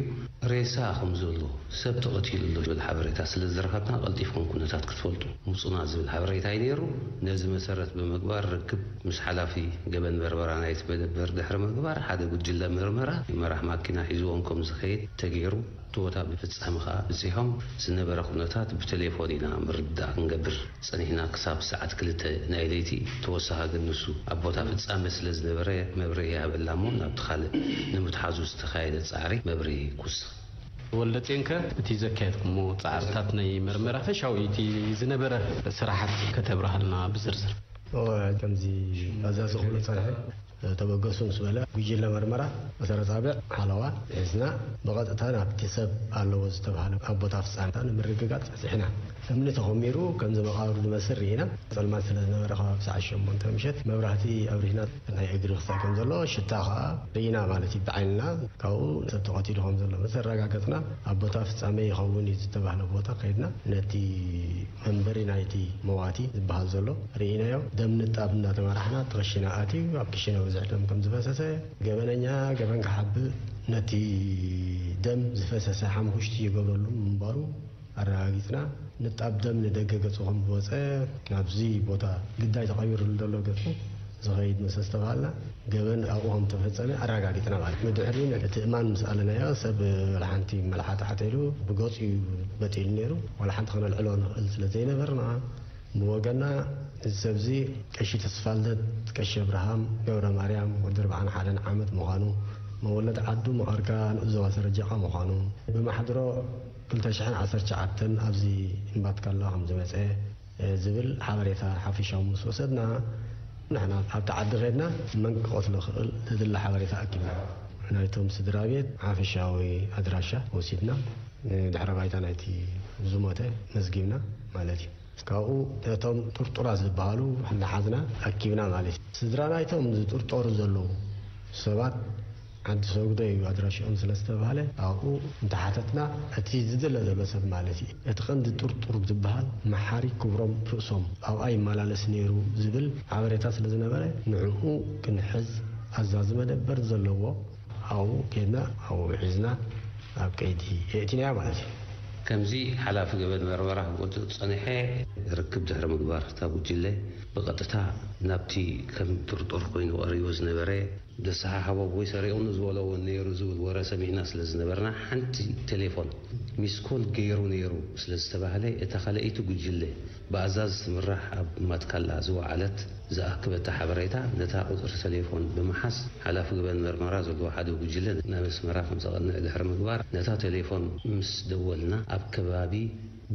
ሬሳ ከም ዘሎ፣ ሰብ ተቐቲሉ ኣሎ ዝብል ሓበሬታ ስለ ዝረኸብና፣ ቀልጢፍኩም ኩነታት ክትፈልጡ ምጹና ዝብል ሓበሬታ እዩ ነይሩ። ነዚ መሰረት ብምግባር ርክብ ምስ ሓላፊ ገበን መርመራ ናይቲ መደበር ድሕሪ ምግባር፣ ሓደ ጉጅለ መርመራ መራሕ ማኪና ሒዝዎም ከም ዝኸይድ ተገይሩ። እቲ ቦታ ብፍጻመ ከኣ በጺሖም ዝነበረ ኩነታት ብቴሌፎን ኢና ምርድዳእ ክንገብር ጸኒሕና። ክሳብ ሰዓት ክልተ ናይ ለይቲ ተወሳኺ ግን ንሱ ኣብ ቦታ ፍጻመ ስለ ዝነበረ መብርሂ ይሃበላ እሞ ናብቲ ካልእ ንምትሓዙ ዝተኻየደ ጻዕሪ መብርሂ ክውስኽ። ወልደጼንከ እቲ ዘካየድኩሞ ጻዕርታት ናይ መርመራ ፈሻዊ እቲ ዝነበረ ስራሓት ከተብርሃልና ብዝርዝር። ከምዚ ኣዛዚ ክብሎ ጸንሐ፣ ተበገሱ ምስ በለ፣ ጉጅለ መርመራ መሰረት ጣብዕ ሓለዋ ሒዝና ብቐጥታ ናብቲ ሰብ ኣለዎ ዝተባህለ ኣብ ቦታ ፍጻመ ንምርግጋጽ በጺሕና። እምኒ ተኾሚሩ ከምዚ መቓብር ዝመስል ርኢና። ጸልማት ስለ ዝነበረ፣ ከባቢ ሰዓት ሸሞንተ ምሸት መብራህቲ ኣብሪህና፣ ናይ እግሪ ክሳይ ከም ዘሎ ሽታ ከኣ ርኢና ማለት እዩ ብዓይንና። ካብኡ ሰብ ተቐቲሉ ከም ዘሎ ምስ ኣረጋገጽና፣ ኣብ ቦታ ፍጻመ ይኸውን እዩ ዝተባህለ ቦታ ከይድና ነቲ መንበሪ ናይቲ መዋቲ ዝበሃል ዘሎ ርኢናዮ። ደም ንጣብ እናተመራሕና እቲ ክሽነ ኣትዩ፣ ኣብ ክሽነ ብዙሕ ደም ከም ዝፈሰሰ፣ ገበነኛ ገበን ክሓብእ ነቲ ደም ዝፈሰሰ ሓምኹሽቲ ይገብረሉ ምንባሩ ኣረጋጊጽና። ንጣብ ደም ንደገ ገጹ ከም ዝወጸ፣ ናብዚ ቦታ ግዳይ ተቐቢሩሉ ዘሎ ገጹ ዝኸይድ ምስ ኣስተብሃልና፣ ገበን ኣብኡ ከም ዝተፈጸመ ኣረጋጊጽና ማለት እዩ። ብድሕሪኡ እቲ እማን ምስ ኣለናዮ፣ ሰብ ዋላ ሓንቲ መልሓ ተሓተሉ ብገጹ እዩ በጢሉ ነይሩ። ዋላ ሓንቲ ከነልዕሎ ንኽእል ስለ ዘይነበርና፣ ብወገንና እዚ ሰብዚ ቀሺ ተስፋልደት ቀሺ ኣብርሃም ገብረ ማርያም ወዲ ኣርብዓን ሓደን ዓመት ምዃኑ፣ መወለድ ዓዱ መቐርካ ንኡስ ዞባ ሰረጀቓ ምዃኑ፣ ብማሕድሮ ክልተ ሽሕን ዓሰርተ ትሽዓተን ኣብዚ እምባትካላ ከም ዝመጸ ዝብል ሓበሬታ ሓፊሻዊ ምስ ወሰድና፣ ንሕና ኣብቲ ዓዲ ከድና መን ክቐትሎ ክእል ዝድለ ሓበሬታ ኣኪብና። ናይቶም ስድራ ቤት ሓፈሻዊ ኣድራሻ ወሲድና፣ ድሕረ ባይታ ናይቲ ዝሞተ መዝጊብና ማለት እዩ። ካብኡ ነቶም ጥርጡራት ዝበሃሉ እናሓዝና ኣኪብና ማለት እዩ። ስድራ ናይቶም ዝጥርጠሩ ዘለዉ ሰባት ዓዲ ሰጉዶ እዩ ኣድራሽኦም ስለ ዝተባህለ፣ ኣብኡ እንተሓተትና፣ እቲ ዝድለ ዘሎ ሰብ ማለት እዩ፣ እቲ ቀንዲ ጥርጡር ዝበሃል መሓሪ ክብሮም ርእሶም ኣብኣ ይመላለስ ነይሩ ዝብል ሓበሬታ ስለ ዝነበረ፣ ንዕኡ ክንሕዝ ኣዛዚ መደበር ዘለዎ ኣብኡ ከድና፣ ኣብኡ ሒዝና ኣብ ቀይዲ የእቲናዮ ማለት እዩ። ከምዚ ሓላፊ ገበን መርመራ ክገልጾ ዝጸንሐ፣ ርክብ ድሕሪ ምግባር እታ ጉጅለ ብቐጥታ ናብቲ ከም ጥርጡር ኮይኑ ቀሪቡ ዝነበረ፣ ዘሰሓሓቦ ወይ ሰሪቑኒ ዝበሎ እውን ነይሩ ዝብል ወረ ሰሚዕና ስለ ዝነበርና፣ ሓንቲ ቴሌፎን ሚስኮል ገይሩ ነይሩ ስለ ዝተባህለ፣ እታ ካልኣይቲ ጉጅለ ብኣዛዚ ትምራሕ ኣብ ማትካላ ዝወዓለት ዝኣከበታ ሓበሬታ፣ ነታ ቁጽሪ ተሌፎን ብምሓዝ፣ ሓላፊ ገበን መርመራ ዘለዎ ሓደ ጉጅለ ናብ ኣስመራ ከም ዘቐንዕ ድሕሪ ምግባር፣ ነታ ተሌፎን ምስ ደወልና፣ ኣብ ከባቢ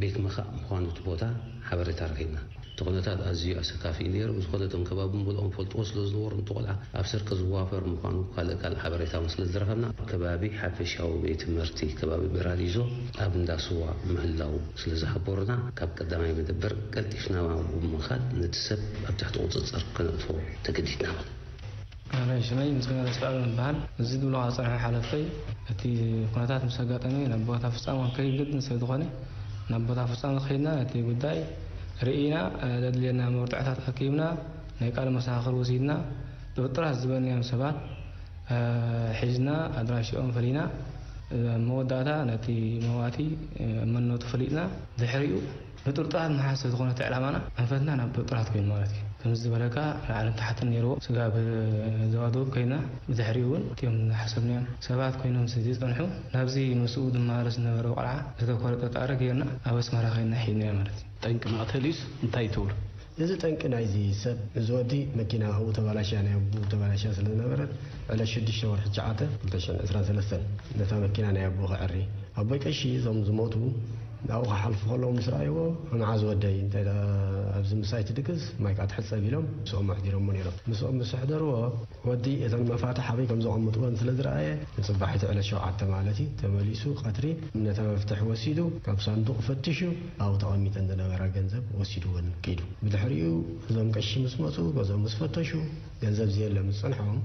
ቤት ምኻእ ምዃኑ እቲ ቦታ ሓበሬታ ረኺብና። እቲ ኩነታት ኣዝዩ ኣሰካፊ እዩ ነይሩ። ብዝኾነ፣ እቶም ከባቢ ምሉኦም ፈልጥዎ ስለ ዝነበሩ፣ እቲ ቆልዓ ኣብ ስርቂ ዝዋፈር ምዃኑ ካልእ ካልእ ሓበሬታ እውን ስለ ዝረኸብና፣ ኣብ ከባቢ ሓፈሻዊ ቤት ትምህርቲ ከባቢ በራዲዞ ኣብ እንዳ ስዋ ምህላዉ ስለ ዝሓበሩና፣ ካብ ቀዳማይ መደበር ቀልጢፍና ብምኻድ ነቲ ሰብ ኣብ ትሕቲ ቁጽጽር ከነእትዎ ተገዲድና። ኣነ ሽመይ ምስጋና ተስፋኣለም እበሃል። እዚ ዝብለኻ ዝጸንሐ ሓለፍተይ፣ እቲ ኩነታት ምስ ኣጋጠመ ናብ ቦታ ፍጻመ ክንከይድ ግድን ስለ ዝኾነ፣ ናብ ቦታ ፍጻመ ከይድና ነቲ ጉዳይ ርኢና፣ ዘድልየና መርትዖታት ኣኪብና፣ ናይ ቃል መሰኻኽር ወሲድና፣ ጥርጡራት ዝበልናዮም ሰባት ሒዝና ኣድራሽኦም ፈሊና፣ መወዳእታ ነቲ መዋቲ መንነቱ ፈሊጥና፣ ድሕሪኡ ንጥርጡራት ምሓዝ ዝኾነ እቲ ዕላማና፣ ኣንፈትና ናብ ጥርጡራት ኮይኑ ማለት እዩ። ምስ ዝበለካ ላዕልን ታሕትን ነይርዎ። ስጋብ ዘዋደቡ ኮይና፣ ብድሕሪኡ እውን እቲኦም ዝሓሰብናዮም ሰባት ኮይኖም ስለ ዝጸንሑ፣ ናብዚ ምስኡ ዝመላለስ ዝነበረ ቆልዓ ዝተኮረ ጠጣሪ ጌርና ኣብ ኣስመራ ኮይና ሒዝናዮ ማለት እዩ። ጠንቂ መቕተሊኡስ እንታይ ትብሉ? እዚ ጠንቂ ናይዚ ሰብ፣ እዚ ወዲ መኪና ኣብኡ ተባላሽያ፣ ናይ ኣቦኡ ተባላሽያ ስለ ዝነበረት፣ ዕለት ሽዱሽተ ወርሒ ትሽዓተ ክልተ ሽሕን ዕስራን ሰለስተን ነታ መኪና ናይ ኣቦኡ ከዐሪ ኣቦይ ቀሺ እዞም ዝሞቱ ኣብኡ ክሓልፉ ከለዉ ምስ ረኣይዎ፣ "መዓዝ ወደይ? እንታይ ደኣ ኣብዚ ምሳይ ትድግስ? ማይ ከኣ ትሕጸብ" ኢሎም ምስኦም ኣሕዲሮሞ ነይሮም። ምስኦም ምስ ኣሕደርዎ፣ ወዲ እተን መፋትሕ ኣበይ ከም ዘቐምጥወን ስለ ዝረኣየ፣ ንጽባሒቲ ዕለት ሸውዓተ ማለት እዩ፣ ተመሊሱ ቀትሪ ነታ መፍትሕ ወሲዱ ካብ ሳንዱቕ ፈቲሹ ኣብኡ ተቐሚጠን ዝነበራ ገንዘብ ወሲድወን ከይዱ። ብድሕሪኡ እዞም ቀሺ ምስ መጹ፣ ገዝኦም ምስ ፈተሹ፣ ገንዘብ ዘየለ ምስ ጸንሖም፣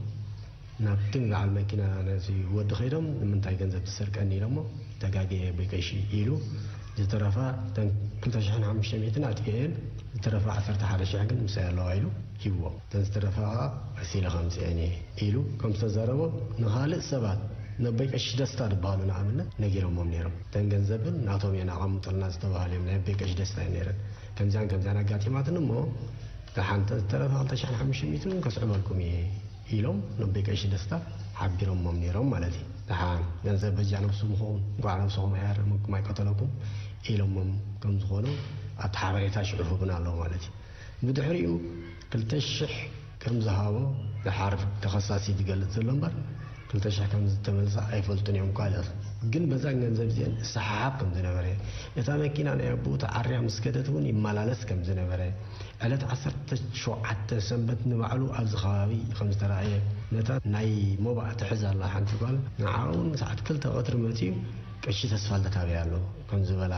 ናብቲ በዓል መኪና ነዚ ወዲ ከይዶም፣ "ንምንታይ ገንዘብ ትሰርቀኒ?" ኢሎሞ፣ "ተጋግየ ኣቦይ ቀሺ" ኢሉ፣ ዝተረፋ እተን ክልተ ሽሕን ሓሙሽተ ሚእትን ኣጥፊኤን፣ ዝተረፋ ዓሰርተ ሓደ ሽሕ ግን ምሳይ ኣለዋ ኢሉ ሂብዎ። እተን ዝተረፋ ከኣ መሲለ ከምጽኤን እየ ኢሉ ከም ዝተዛረቦ፣ ንኻልእ ሰባት፣ ነቦይ ቀሺ ደስታ ዝበሃሉ ንኣብነት ነጊሮሞም ነይሮም። "እተን ገንዘብ ግን ናቶም እየን ኣቐምጡልና" ዝተባሃሉ እዮም፣ ናይ ኣቦይ ቀሺ ደስታ እየን ነይረን። "ከምዚኣን ከምዚኣን ኣጋጢማትኒ እሞ፣ ደሓን ዝተረፋ ክልተ ሽሕን ሓሙሽተ ሚእትን ከስዕበልኩም እየ" ኢሎም ነቦይ ቀሺ ደስታ ሓቢሮሞም ነይሮም ማለት እዩ። ደሓን ገንዘብ በጃ ነብስኹም፣ እንኳዕ ነብስኹም ኣየሃረመኩም ኣይቀተለኩም ኢሎሞም ከም ዝኾኑ ኣብቲ ሓበሬታ ሽዑ ህቡና ኣለዉ ማለት እዩ። ብድሕሪኡ ክልተ ሽሕ ከም ዝሃቦ ደሓር ተኸሳሲ ዝገልጽ ዘሎ እምበር፣ ክልተ ሽሕ ከም ዝተመልሳ ኣይፈልጡን እዮም። ካልእ ግን በዛን ገንዘብ እዚአን እሰሓሓብ ከም ዝነበረ፣ እታ መኪና ናይ ኣቦኡ ተዓርያ ምስ ከደት እውን ይመላለስ ከም ዝነበረ፣ ዕለት ዓሰርተ ሸውዓተ ሰንበት ንባዕሉ ኣብዚ ከባቢ ከም ዝተራእየ፣ ነታ ናይ ሞባእ ትሕዝ ኣላ ሓንቲ ጓል፣ ንዓ እውን ሰዓት ክልተ ቀትሪ መጺኡ፣ "ቀሺ ተስፋልደት ኣበይ ኣሎ?" ከም ዝበላ፣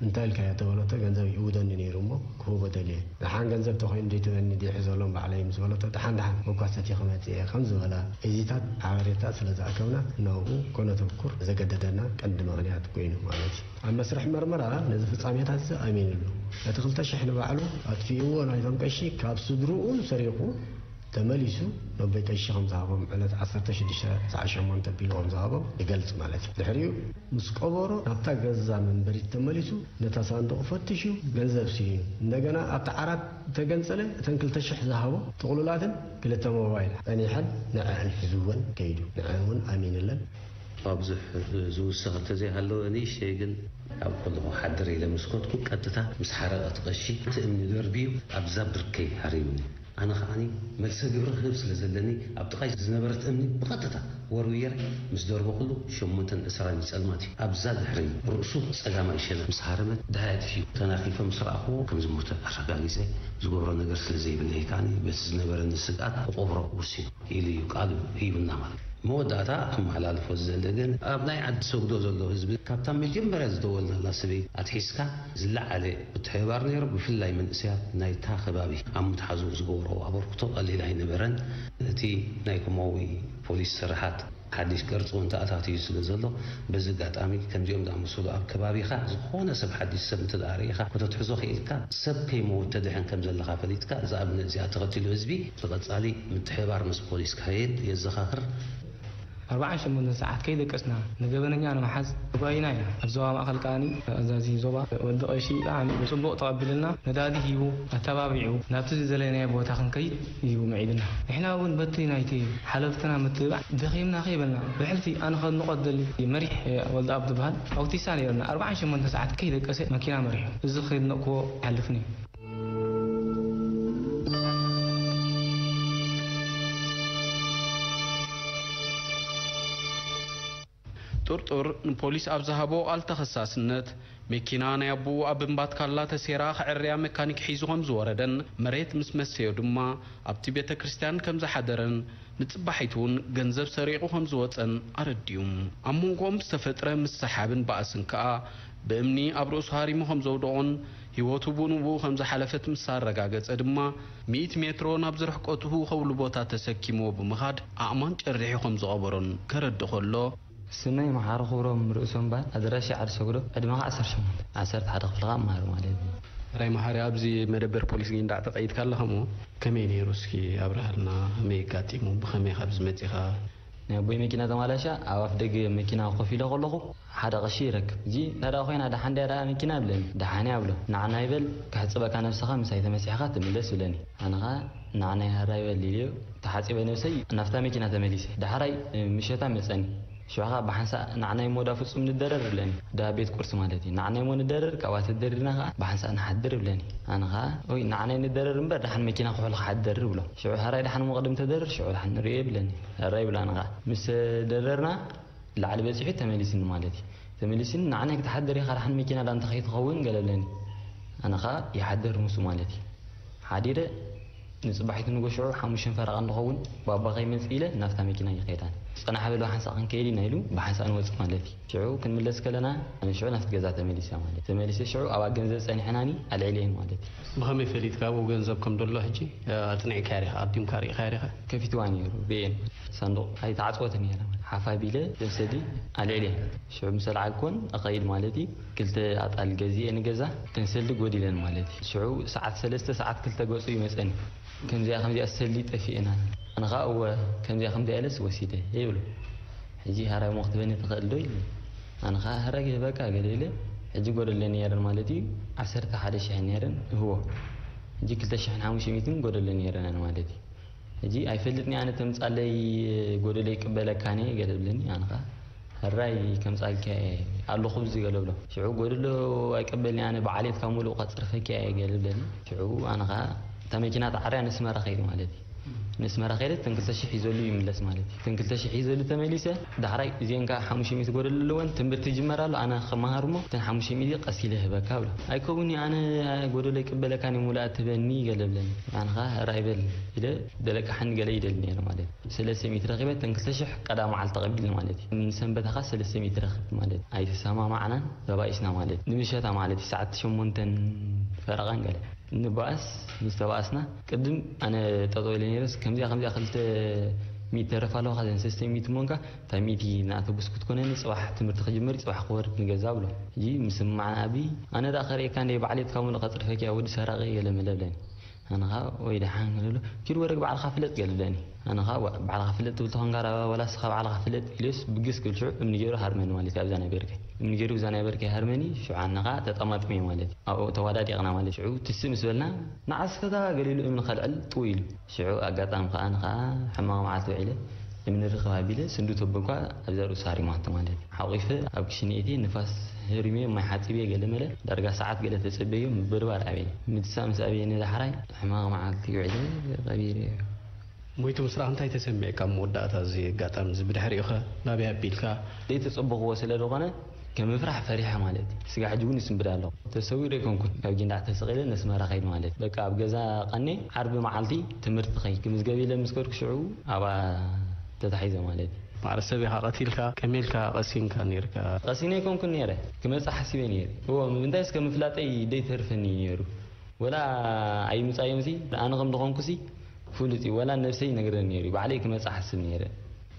"እንታይ ኢልካዮ?" ተበለቶ፣ "ገንዘብ ይእውደኒ ነይሩ እሞ ክህቦ ደልየ። ደሓን ገንዘብ ተኾይኑ ዘይትበኒ ድዩ ሕዘሎም ባዕለይ?" ምስ በለቶ፣ "ደሓን ደሓን መጓሰቲ ክመጽእ እየ" ከም ዝበላ፣ እዚታት ሓበሬታ ስለ ዝኣከብና፣ ናብኡ ከነተኩር ዘገደደና ቀንዲ ምኽንያት ኮይኑ ማለት እዩ። ኣብ መስርሕ መርመራ ነዚ ፍጻሜታት እዚ ኣሚኑሉ። እቲ ክልተ ሽሕ ንባዕሉ ኣጥፊእዎ ናይቶም ቀሺ ካብ ስድርኡን ሰሪቑ ተመሊሱ ነቦይ ቀሺ ከም ዝሃቦም ዕለት ዓሰርተ ሽዱሽተ ሰዓት ሸሞንተ ኣቢሉ ከም ዝሃቦም ይገልጽ ማለት እዩ። ድሕሪኡ ምስ ቀበሮ ናብታ ገዛ መንበሪት ተመሊሱ ነታ ሳንዱቕ ፈቲሹ ገንዘብ ስኢኑ። እንደገና ኣብቲ ዓራት ተገንጸለ እተን ክልተ ሽሕ ዝሃቦ ጥቕሉላትን ክልተ ሞባይል ጸኒሐን ንዐአን ሒዝወን ከይዱ። ንዐን እውን ኣሚንለን። ኣብ ብዙሕ ዝውሰኽ እንተዘይሃለወ፣ ንእሽተይ ግን ኣብ ከለኹ ሓድር ኢለ ምስ ከድኩ፣ ቀጥታ ምስ ሓረቐት ቀሺ እቲ እምኒ ደርብዩ ኣብዛ ብርከይ ሃሪሙኒ። ኣነ ከዓኒ መልሰ ግብሪ ክህብ ስለ ዘለኒ፣ ኣብ ጥቓይ ዝነበረት እምኒ ብቐጥታ ወርውየረ ምስ ደርበኹሉ፣ ሸሞንተን ዕስራን እዩ ጸልማት እዩ። ኣብዛ ድሕሪ ርእሱ ጸጋማይ ሸነኽ ምስ ሃረመት፣ ደሃይ ኣጥፊኡ ተናኺፈ ምስ ረኣኽዎ፣ ከም ዝሞተ ኣረጋጊጸ። ዝገብሮ ነገር ስለ ዘይብለይ ከዓኒ፣ በቲ ዝነበረኒ ስግኣት ክቐብሮ ወሲኑ። ኢሉ እዩ ቃሉ ሂቡና ማለት እዩ። መወዳእታ ክመሓላልፎ ዝደሊ ግን፣ ኣብ ናይ ዓዲ ሰጉዶ ዘሎ ህዝቢ፣ ካብታ መጀመርያ ዝደወልናላ ሰበይቲ ኣትሒዝካ ዝለዓለ ምትሕብባር ነይሩ። ብፍላይ መንእሰያት ናይታ ከባቢ ኣብ ምትሓዙ ዝገብርኦ ኣበርክቶ ቀሊል ኣይነበረን። እቲ ናይ ኮማዊ ፖሊስ ስርሓት ሓድሽ ቅርጺ እውን ተኣታትዩ ስለ ዘሎ፣ በዚ ኣጋጣሚ ከምዚኦም ዝኣመሰሉ ኣብ ከባቢኻ ዝኾነ ሰብ ሓድሽ ሰብ እንተ ደኣ ርኢኻ ከተትሕዞ ክኢልካ፣ ሰብ ከይመውት ተድሕን ከም ዘለኻ ፈሊጥካ፣ እዛ ኣብነት እዚኣ ተኸቲሉ ህዝቢ ብቐጻሊ ምትሕብባር ምስ ፖሊስ ክኸይድ የዘኻኽር። ኣርብዓን ሸሞንተን ሰዓት ከይደቀስና ንገበነኛ ንምሓዝ ተጓይና ኢና። ኣብ ዞባ ማእከል ከኣ ኣዛዚ ዞባ ወዲ ቀሺ ብጣዕሚ ብጽቡቕ ተቐቢሉና፣ ነዳዲ ሂቡ ኣተባቢዑ ናብቲ ዝደለናዮ ቦታ ክንከይድ እዩ ምዒድና። ንሕና እውን በቲ ናይቲ ሓለፍትና ምትብባዕ ደኺምና ከይበልና ብሕልፊ ኣነ ከድንቖ ዝደሊ መሪሕ ወልደኣብ ዝበሃል ኣውቲሳ ነይርና። ኣርብዓን ሸሞንተን ሰዓት ከይደቀሰ መኪና መሪሑ እዚ ከየድነቕክዎ ኣይሓልፍን እዩ። ጥርጡር ንፖሊስ ኣብ ዝሃቦ ቃል ተኸሳስነት፣ መኪና ናይ ኣቦኡ ኣብ እምባ ትካላ ተሴራ ክዕርያ መካኒክ ሒዙ ከም ዝወረደን መሬት ምስ መሰዮ ድማ ኣብቲ ቤተ ክርስቲያን ከም ዝሓደረን ንጽባሒቱ እውን ገንዘብ ሰሪቑ ከም ዝወጸን ኣረዲኡ። ኣብ መንጎኦም ዝተፈጥረ ምስሓብን ባእስን ከኣ ብእምኒ ኣብ ርእሱ ሃሪሙ ከም ዘውደቖን ህይወቱ ብኡ ንብኡ ከም ዝሓለፈት ምስ ኣረጋገጸ ድማ ሚእቲ ሜትሮ ናብ ዝርሕቀቱ ህውኸውሉ ቦታ ተሰኪምዎ ብምኻድ ኣእማን ጨሪሑ ከም ዝቐበሮን ከረዲ ከሎ፣ ስመይ መሓሪ ክብሮም ርእሶም እምበኣር፣ ኣድራሻ ዓዲ ሰግዶ፣ ዕድመኻ ዓሰርተ ሸሞንተ፣ ዓሰርተ ሓደ ክፍሊ ከኣ መሃሪ ማለት እዩ። ሕራይ መሓሪ፣ ኣብዚ መደበር ፖሊስ ጊንዳዕ ተቐይድካ ኣለኻ እሞ፣ ከመይ ነይሩ እስኪ ኣብርሃልና፣ ከመይ ኣጋጢሙ፣ ብኸመይ ካብዚ መጺኻ? ናይ ኣቦይ መኪና ተማላሻ ኣብ ኣፍ ደገ መኪና ኮፍ ኢለ ከለኹ ሓደ ቐሺ ይረክብ። እዚ እንተ ደኣ ኮይና ደሓን ድያ ደኣ መኪና ብለኒ። ደሓን እያ ብሎ። ንዓና ይበል፣ ከሕጽበካ ነብስኻ ምሳይ ተመሲሕኻ ትምለስ ብለኒ። ኣነ ኸኣ ንዓና ይሃራ ይበል ኢለዮ። ተሓጺበ ነብሰይ ናብታ መኪና ተመሊሰ። ዳሕራይ ምሸታ መጸኒ። ሽዑ ኸኣ ብሓንሳእ ንዓና ይሞዳ ፍጹም ንደረር ብለኒ። ዳ ቤት ቁርሲ ማለት እዩ። ንዓና ይሞ ንደረር፣ ካብኣ ተደሪርና ኸኣ ብሓንሳእ ንሓድር ብለኒ። ኣነ ኸኣ ወይ ንዓና ንደረር እምበር ደሓን መኪና ክሕሉ ክሓድር ብሎ። ሽዑ ሃራይ ደሓን እሞ ቅድም ተደረር፣ ሽዑ ደሓን ንርእዮ ብለኒ። ሃራይ ብሎ ኣነ ኸኣ ምስ ደረርና ላዕሊ በጺሑ ተመሊስኒ ማለት እዩ። ተመሊስኒ ንዓናይ ክትሓድር ኢኻ ደሓን መኪና ዳ እንታይ ከይትኸውን ገለ ብለኒ። ኣነ ኸኣ ይሓድር ምስ ማለት እዩ። ሓዲረ ንጽባሒቱ ንጎ ሽዑ ሓሙሽተ ፈረቓ እንኸውን ባባ ከይመጽእ ኢለ ናብታ መኪና ይኸይዳን። ጽናሕ በል ብሓንሳእ ክንከይድ ኢና ኢሉ ብሓንሳእ ንወጽእ ማለት እዩ። ሽዑ ክንምለስ ከለና ኣነ ሽዑ ናብቲ ገዛ ተመሊሰ ማለት እዩ። ተመሊሰ ሽዑ ኣብ ኣገንዘብ ጸኒሕናኒ ኣልዒልየን ማለት እዩ። ብኸመይ ፈሊጥካ ኣብኡ ገንዘብ ከም ደሎ ሕጂ ኣጽኒዕካ ሪኻ ኣዲምካ ሪኢኻ ሪኻ? ከፊትዋ ነይሩ ብኤን ሳንዱቕ ኣይተዓጽወት ነይራ። ሓፍ ኣቢለ ደምሰዲ ኣልዒለ ሽዑ ምስ ኣልዓልኩወን እኸይድ ማለት እዩ። ክልተ ኣጣል ገዚኤ ንገዛ ተንሰልዲ ጎዲለን ማለት እዩ። ሽዑ ሰዓት ሰለስተ ሰዓት ክልተ ገጹ ይመጸኒ። ከምዚኣ ከምዚኣ ሰልዲ ጠፊኤና። ኣነ ኸዓ እወ ከምዚኣ ከምዚኣ ኢለስ ወሲደ ይብሉ። ሕጂ ሃራይ ሞ ክትበኒ ትኽእል ዶ ኢሉ። ኣነ ኸዓ ሃራይ በቃ ገለ ኢለ። ሕጂ ጎደለ ነይረን ማለት እዩ። ዓሰርተ ሓደ ሽሕ ነይረን እህዎ። ሕጂ ክልተ ሽሕን ሓሙሽተ ሚእትን ጎደለ ነይረን ማለት እዩ። ሕጂ ኣይፈልጥን ኣነ ተምጻለይ ጎደሎ ይቅበለካኒ ገለ ብለኒ ኣነ ኸዓ ሕራይ ከምጻልኪ ኣለኹ ብዚ ገለ ብሎ ሽዑ ጎደሎ ኣይቀበልኒ ኣነ ብዓሌትካ ሙሉእ ከጽርፈኪ ገለ ብለኒ ሽዑ ኣነ ኸዓ እታ መኪና ተዓርያ ነስመራ ከይድ ማለት እዩ ነስመራ ከይደ ተን ክልተ ሽሕ ይዘሉ ይምለስ ማለት እዩ ተን ክልተ ሽሕ ይዘሉ ተመሊሰ ዳሕራይ እዚአን ከዓ ሓሙሽተ ሚእቲ ጎደሎ ኣለወን ትምህርቲ ይጅመር ኣሎ ኣነ ክመሃር እሞ ተን ሓሙሽተ ሚእቲ ቀስ ኢለ ህበካ ብሎ ኣይከውኒ ኣነ ጎደሎ ይቅበለካኒ ሙሉእ ትበኒ ገለ ብለኒ ኣነ ኸዓ ሕራይ በል ኢለ ደለቃ ሓኒ ገለ ይደሊ ነይረ ማለት እዩ። ሰለስተ ሚእቲ ረኺበ፣ እተን ክልተ ሽሕ ቀዳም መዓልቲ ተቐቢልና ማለት እዩ። ንሰንበት ኸኣ ሰለስተ ሚእቲ ረኽብ ማለት እዩ። ኣይተሰማማዕናን ተባኢስና ማለት እዩ። ንምሸታ ማለት እዩ፣ ሰዓት ሸሞንተን ፈረቓን ገለ። ንባእስ፣ ምስ ተባእስና፣ ቅድም ኣነ ጠጠው ኢለ ነይረስ፣ ከምዚኣ ከምዚኣ ክልተ ሚእቲ ተረፍ ኣለዋ፣ ካብዘን ሰለስተ ሚእቲ እሞ እንካ፣ እታ ሚእቲ ንኣቶ ብስኩት ኮነኒ፣ ጽባሕ ትምህርቲ ክጅምር እዩ፣ ጽባሕ ክወርድ ንገዛ ብሎ። ሕጂ ምስምማዕና ኣቢ፣ ኣነ ደኣ ከርእየካ እንደ ባዕለይ ትካሙሉ ከጽርፈኪ እያ ወዲ ሰራቒ ገለ መለ ብለኒ። ኣነ ኸዓ ወይ ደሓን ገለ ብሎ፣ ኪድ ወረግ ባዕልኻ ፍለጥ ገለ ብለኒ። ኣነ ኸዓ ዋ-፣ ባዕልኻ ፍለጥ ትብል ተኾንካ ራ ዋላ ንስኻ ባዕልኻ ፍለጥ ኢለስ ብግስ ክብል ሽዑ እምኒ ገይሩ ሃርመኒ ማለት እዩ ኣብዛ ናይ በርከይ። እምኒ ገይሩ ብዛ ናይ በርከይ ሃርመኒ፣ ሽዑ ኣነ ኸዓ ተጠማጥመ ማለት እዩ። ኣብኡ ተዋዳዲቕና ማለት ሽዑ ትስእ ምስ በልና፣ ንዓስ ከታ ገለ ኢሉ እምኒ ከልዕል ጥው ኢሉ። ሽዑ ኣጋጣሚ ኸዓ ኣነ ኸዓ ሕማቕ መዓልቲ ውዒለ እምኒ ርኽብ ኣቢለ ስንዱ ተበልኳ ኣብዛ ርእሱ ሃሪማቶ ማለት እዩ። ሓቑፈ ኣብ ክሽነ እትየ ንፋስ ህሪመዮ ማይ ሓጺበ ገለ መለ ዳርጋ ሰዓት ገለ ተጸበዮ ምብርባር ኣበየ። ምድሳእ ምስ ኣበየኒ ዳሕራይ ሕማቕ መዓልቲ ውዒለ ቀቢረዮ። ሞይቱ ምስ ረኣኻ እንታይ ተሰሚዕካ ኣብ መወዳእታ እዚ ኣጋጣሚ እዚ ብድሕሪኡኸ ናበይ ኣቢልካ? ዘይተጸበኽዎ ስለ ዝኾነ ከም ምፍራሕ ፈሪሐ ማለት እዩ። ስጋዕ ሕጂ እውን ይስንብድ ኣለኹ። ተሰዊረ ኣይኮንኩን ካብ ጊንዳዕ ተሰቒለ ነስመራ ከይድ ማለት እዩ። በቃ ኣብ ገዛ ቀኔ ዓርቢ መዓልቲ ትምህርቲ ኸይድ ክምዝገብ ኢለ ምስ ከድኩ ሽዑ ኣብኣ ተታሒዘ ማለት እዩ። ማዕረ ሰብ ኢኻ ቀቲልካ ከመይ ኢልካ ቀሲንካ ነይርካ? ቀሲነ ኣይኮንኩን ነይረ ክመጽእ ሓሲበ ነይረ። እዎ ምንታይስ ከም ምፍላጠይ ደይተርፈኒ ነይሩ። ወላ ኣይምጻዮምሲ ኣነ ከም ዝኾንኩሲ ፍሉጥ እዩ። ወላ ነብሰይ ይነግረኒ ነይሩ እዩ። ባዕለይ ክመጽእ ሓስብ ነይረ።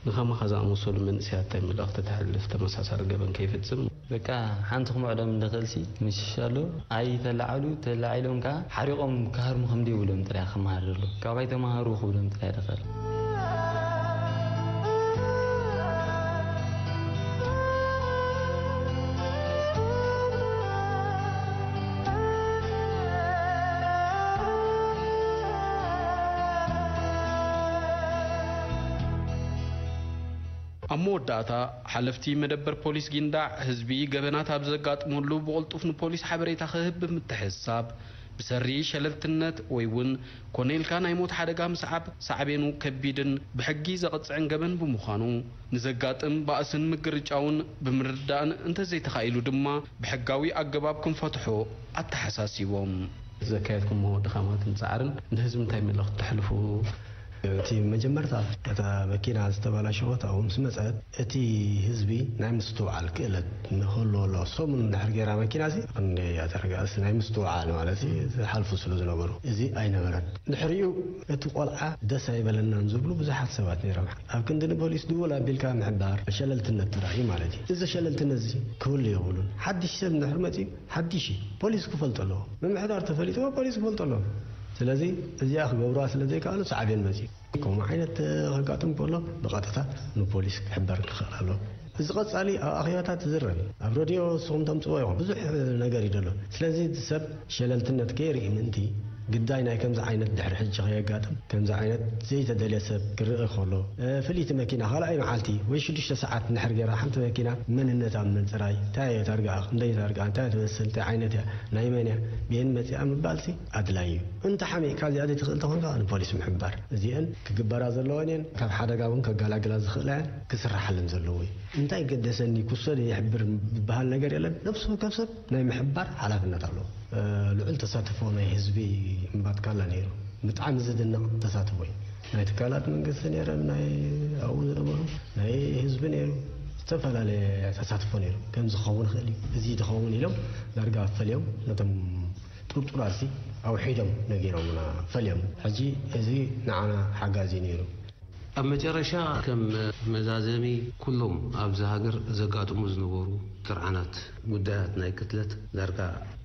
ንኸማኻ ዝኣመሰሉ መንእሰያት እንታይ መልእኽቲ ተሕልፍ? ተመሳሳሊ ገበን ከይፍጽም። በቃ ሓንቲ ክምዕዶም እንደኽእልሲ ምሽሽ ኣሎ። ኣይተላዓሉ፣ ተላዒሎም ከኣ ሓሪቖም ክሃርሙ ከም ደይብሎም ጥራይ ክመሃር ዘሎ። ካባይ ተማሃሩ ክብሎም ጥራይ ደኸል። ኣብ መወዳእታ፣ ሓለፍቲ መደበር ፖሊስ ጊንዳዕ፣ ህዝቢ ገበናት ኣብ ዘጋጥመሉ ብቕልጡፍ ንፖሊስ ሓበሬታ ክህብ ብምትሕስሳብ፣ ብሰሪ ሸለልትነት ወይ እውን ኮነ ኢልካ ናይ ሞት ሓደጋ ምስዓብ ሳዕቤኑ ከቢድን ብሕጊ ዘቕጽዕን ገበን ብምዃኑ፣ ንዘጋጥም ባእስን ምግርጫውን ብምርዳእን እንተዘይተኻኢሉ ድማ ብሕጋዊ ኣገባብ ክንፈትሖ ኣተሓሳሲቦም። ዘካየድኩሞ ድኻማትን ጻዕርን ንህዝቢ እንታይ መልእኽቲ ተሕልፉ? እቲ መጀመርታ እታ መኪና ዝተበላሸወት ኣብኡ ምስ መጸት፣ እቲ ህዝቢ ናይ ምስትውዓል ክእለት ንክህልዎ ኣለዎ። ሰሙን እንድሕር ገይራ መኪና፣ እዚ ክንደይ እያ ተረጋግእስ? ናይ ምስትውዓል ማለት እዩ፣ ዝሓልፉ ስለ ዝነበሩ፣ እዚ ኣይነበረን። ድሕሪኡ፣ እቲ ቆልዓ ደስ ኣይበለናን ዝብሉ ብዙሓት ሰባት ነይሮም። ኣብ ክንዲ ንፖሊስ ድውል ኣቢልካ ምሕባር፣ ሸለልትነት ጥራሕ እዩ ማለት እዩ። እዚ ሸለልትነት እዚ ክህሉ የብሉን። ሓድሽ ሰብ እንድሕር መጺኡ፣ ሓድሽ እዩ። ፖሊስ ክፈልጦ ኣለዎ። ምምሕዳር ተፈሊጥዎ፣ ፖሊስ ክፈልጦ ኣለዎ። ስለዚ እዚኣ ክገብሩዋ ስለ ዘይከኣሉ ሳዕቤን መጺኡ። ከምኡ ዓይነት ከጋጥም ከሎ ብቐጥታ ንፖሊስ ክሕበር ክኽእል ኣለዎ። እዚ ቀጻሊ ኣብ ኣኼባታት ዝዝረብ እዩ። ኣብ ረድዮ ንስኹም ተምጽዎ ኢኹም። ብዙሕ ነገር እዩ ዘሎ። ስለዚ እቲ ሰብ ሸለልትነት ከይርኢ ምእንቲ ግዳይ ናይ ከምዚ ዓይነት ድሕሪ ሕጂ ከየጋጥም፣ ከምዚ ዓይነት ዘይተደልየ ሰብ ክርኢ ከሎ፣ እ፣ ፍልይቲ መኪና ካልኣይ መዓልቲ ወይ ሽዱሽተ ሰዓት እንድሕር ገይራ ሓንቲ መኪና መንነታ ምጽራይ፣ እንታይ እያ ታርጋኣ፣ ክንደይ ታርጋኣ፣ እንታይ ትመስል፣ እንታይ ዓይነት እያ፣ ናይ መን እያ፣ ብየን መጺኣ ምባልሲ ኣድላይ እዩ። እንተ ሓሚእካ እዚኣ ዘይትኽእል ተኾንካ ንፖሊስ ምሕባር። እዚአን ክግበራ ዘለወን እየን። ካብ ሓደጋ እውን ከገላግላ ዝኽእላ እየን። ክስራሓለን ዘለዎ እዩ። እንታይ ገደሰኒ፣ ክውሰድ ይሕብር ዝበሃል ነገር የለን። ነፍሲ ወከፍ ሰብ ናይ ምሕባር ሓላፍነት ኣለዎ። እ፣ ልዑል ተሳትፎ ናይ ህዝቢ እምባትካላ ነይሩ። ብጣዕሚ ዝድነቕ ተሳትፎ እዩ። ናይ ትካላት መንግስቲ ነይረን፣ ናይ ኣብኡ ዝነበሩ ናይ ህዝቢ ነይሩ። ዝተፈላለየ ተሳትፎ ነይሩ። ከም ዝኸውን ይኽእል እዩ። እዚ ዝኸውን ኢሎም ዳርጋ ፈልዮም ነቶም ጥርጡራትሲ ኣውሒዶም ነጊሮምና ፈልዮም። ሕጂ እዚ ንዓና ሓጋዚ ነይሩ። ኣብ መጨረሻ ከም መዛዘሚ ኩሎም ኣብዚ ሃገር ዘጋጥሙ ዝነበሩ ጥርዓናት ጉዳያት ናይ ቅትለት ዳርጋ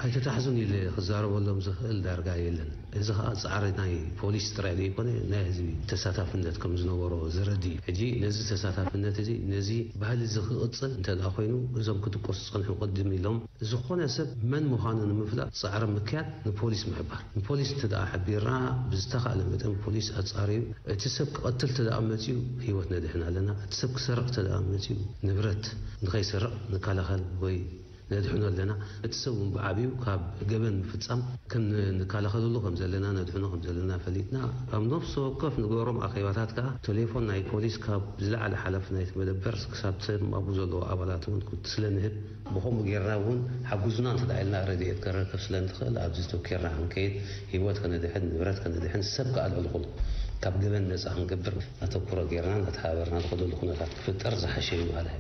ኣይተታሕዙን ኢለ ክዛረበሎም ዝኽእል ዳርጋ የለን። እዚ ኸኣ ጻዕሪ ናይ ፖሊስ ጥራይ ዘይኮነ ናይ ህዝቢ ተሳታፍነት ከም ዝነበሮ ዘረዲ እዩ። ሕጂ ነዚ ተሳታፍነት እዚ ነዚ ባህሊ እዚ ክቕጽል እንተ ደኣ ኮይኑ እዞም ክጥቀሱ ዝጸንሑ ቅድም ኢሎም ዝኾነ ሰብ መን ምዃኑ ንምፍላጥ ጻዕሪ ምክያድ ንፖሊስ ምሕባር። ንፖሊስ እንተ ደኣ ሓቢርና ብዝተኻእለ መጠን ፖሊስ ኣጻርዩ እቲ ሰብ ክቐትል እንተ ደኣ መጺኡ ህይወት ነድሕን ኣለና። እቲ ሰብ ክሰርቕ እንተ ደኣ መጺኡ ንብረት ንኸይሰርቕ ንከላኸል ወይ ነድሕኖ ኣለና። እቲ ሰብ እውን ብዓቢኡ ካብ ገበን ምፍጻም ከም ንከላኸለሉ ከም ዘለና ነድሕኖ ከም ዘለና ፈሊጥና ኣብ ነፍሲ ወከፍ ንገብሮም ኣኼባታት ከኣ ቴሌፎን ናይ ፖሊስ ካብ ዝለዓለ ሓላፊ ናይቲ መደበር ክሳብ ሰብ ኣብኡ ዘለዉ ኣባላት እውን ስለ ንህብ ብኸምኡ ጌርና እውን ሓጉዙና እንተ ደኣ ኢልና ረድኤት ከረከብ ስለ ንኽእል ኣብዚ ተወኪርና ክንከይድ ህይወት ከነድሕን ንብረት ከነድሕን ሰብ ከኣ ልዕሊ ኩሉ ካብ ገበን ነጻ ክንገብር ኣተኩሮ ጌርና እናተሓባበርና ዝኸደሉ ኩነታት ክፍጠር ዝሓሸ እዩ በሃላይ።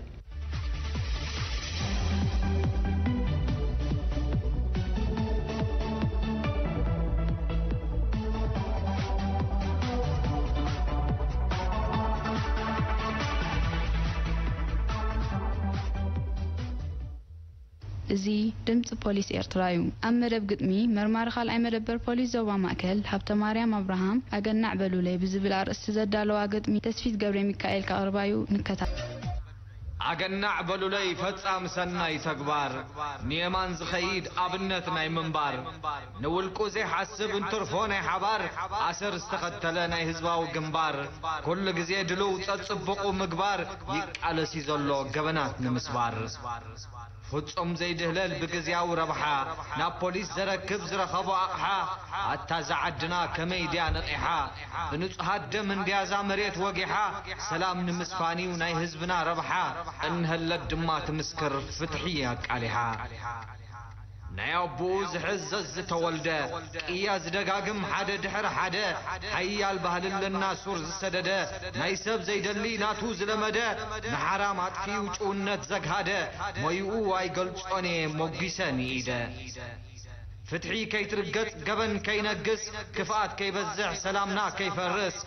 እዚ ድምጺ ፖሊስ ኤርትራ እዩ። ኣብ መደብ ግጥሚ መርማሪ ካልኣይ መደበር ፖሊስ ዞባ ማእከል ሃብተማርያም ኣብርሃም ኣገናዕ በሉለይ ብዝብል ኣርእስቲ ዘዳለዋ ግጥሚ ተስፊት ገብረሚካኤል ከቕርባ እዩ። ንከታተል። ኣገናዕ በሉለይ ፈጻም ሰናይ ተግባር፣ ንየማን ዝኸይድ ኣብነት ናይ ምንባር፣ ንውልቁ ዘይሓስብ እንትርፎ ናይ ሓባር፣ ኣሰር ዝተኸተለ ናይ ህዝባዊ ግንባር፣ ኩሉ ግዜ ድሉው ጸጽብቑ ምግባር፣ ይቃለስ እዩ ዘሎ ገበናት ንምስባር። ፍጹም ዘይድህለል ብግዝያዊ ረብሓ፣ ናብ ፖሊስ ዘረክብ ዝረኸቦ ኣቕሓ፣ ኣታ እዛ ዓድና ከመይ ድያ ነቒሓ፣ ብንጹሃት ደም እንድያ እዛ መሬት ወጊሓ፣ ሰላም ንምስፋን'ዩ ናይ ህዝብና ረብሓ፣ እንሀለት ድማ ትምስክር ፍትሒ ኣቃሊሓ። ናይ ኣቦኡ ዝሕዝ ዘዝተወልደ፣ ቅያ ዝደጋግም ሓደ ድሕሪ ሓደ፣ ሓያል ባህሊ ኣለና ሱር ዝሰደደ፣ ናይ ሰብ ዘይደሊ ናቱ ዝለመደ፣ ንሓራም ኣጥፊኡ ጭውነት ዘግሃደ፣ ሞይኡ ኣይገልጾን እየ ሞጒሰ ንኢደ። ፍትሒ ከይትርገጽ ገበን ከይነግስ፣ ክፍኣት ከይበዝሕ ሰላምና ከይፈርስ፣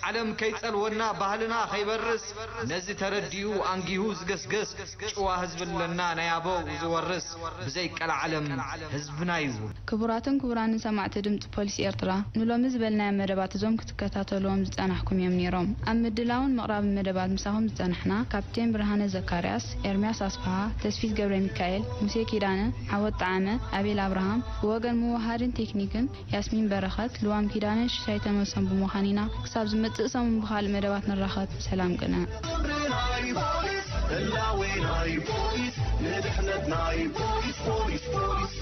ዓለም ከይጸልወና ባህልና ከይበርስ፣ ነዚ ተረዲኡ ኣንጊሁ ዝግስግስ፣ ጭዋ ህዝቢ ኣለና ናይ ኣበው ዝወርስ፣ ብዘይ ቀልዓለም ህዝብና እዩ። ክቡራትን ክቡራንን ሰማዕቲ ድምጺ ፖሊስ ኤርትራ፣ ንሎሚ ዝበልናዮም መደባት እዞም ክትከታተልዎም ዝጸናሕኩም እዮም ነይሮም። ኣብ ምድላውን ምቕራብን መደባት ምሳኹም ዝጸናሕና ካፕቴን ብርሃነ ዘካርያስ፣ ኤርምያስ ኣስፍሃ፣ ተስፊት ገብረሚካኤል፣ ሙሴ ኪዳነ፣ ዓወት ጠዓመ፣ ኣቤል ኣብርሃም፣ ብወገን ምውሃድን ቴክኒክን ያስሚን በረኸት፣ ልዋም ኪዳነን ሽሻይ ተመልሶም ብምዃን ኢና። ክሳብ ዝመጽእ ሰሙን ብኻልእ መደባት ንራኸብ። ሰላም ቅነ። ክብሪ ናይ ፖሊስ፣ ህላዌ ናይ ፖሊስ፣ ንድሕነት ናይ ፖሊስ፣ ፖሊስ፣ ፖሊስ።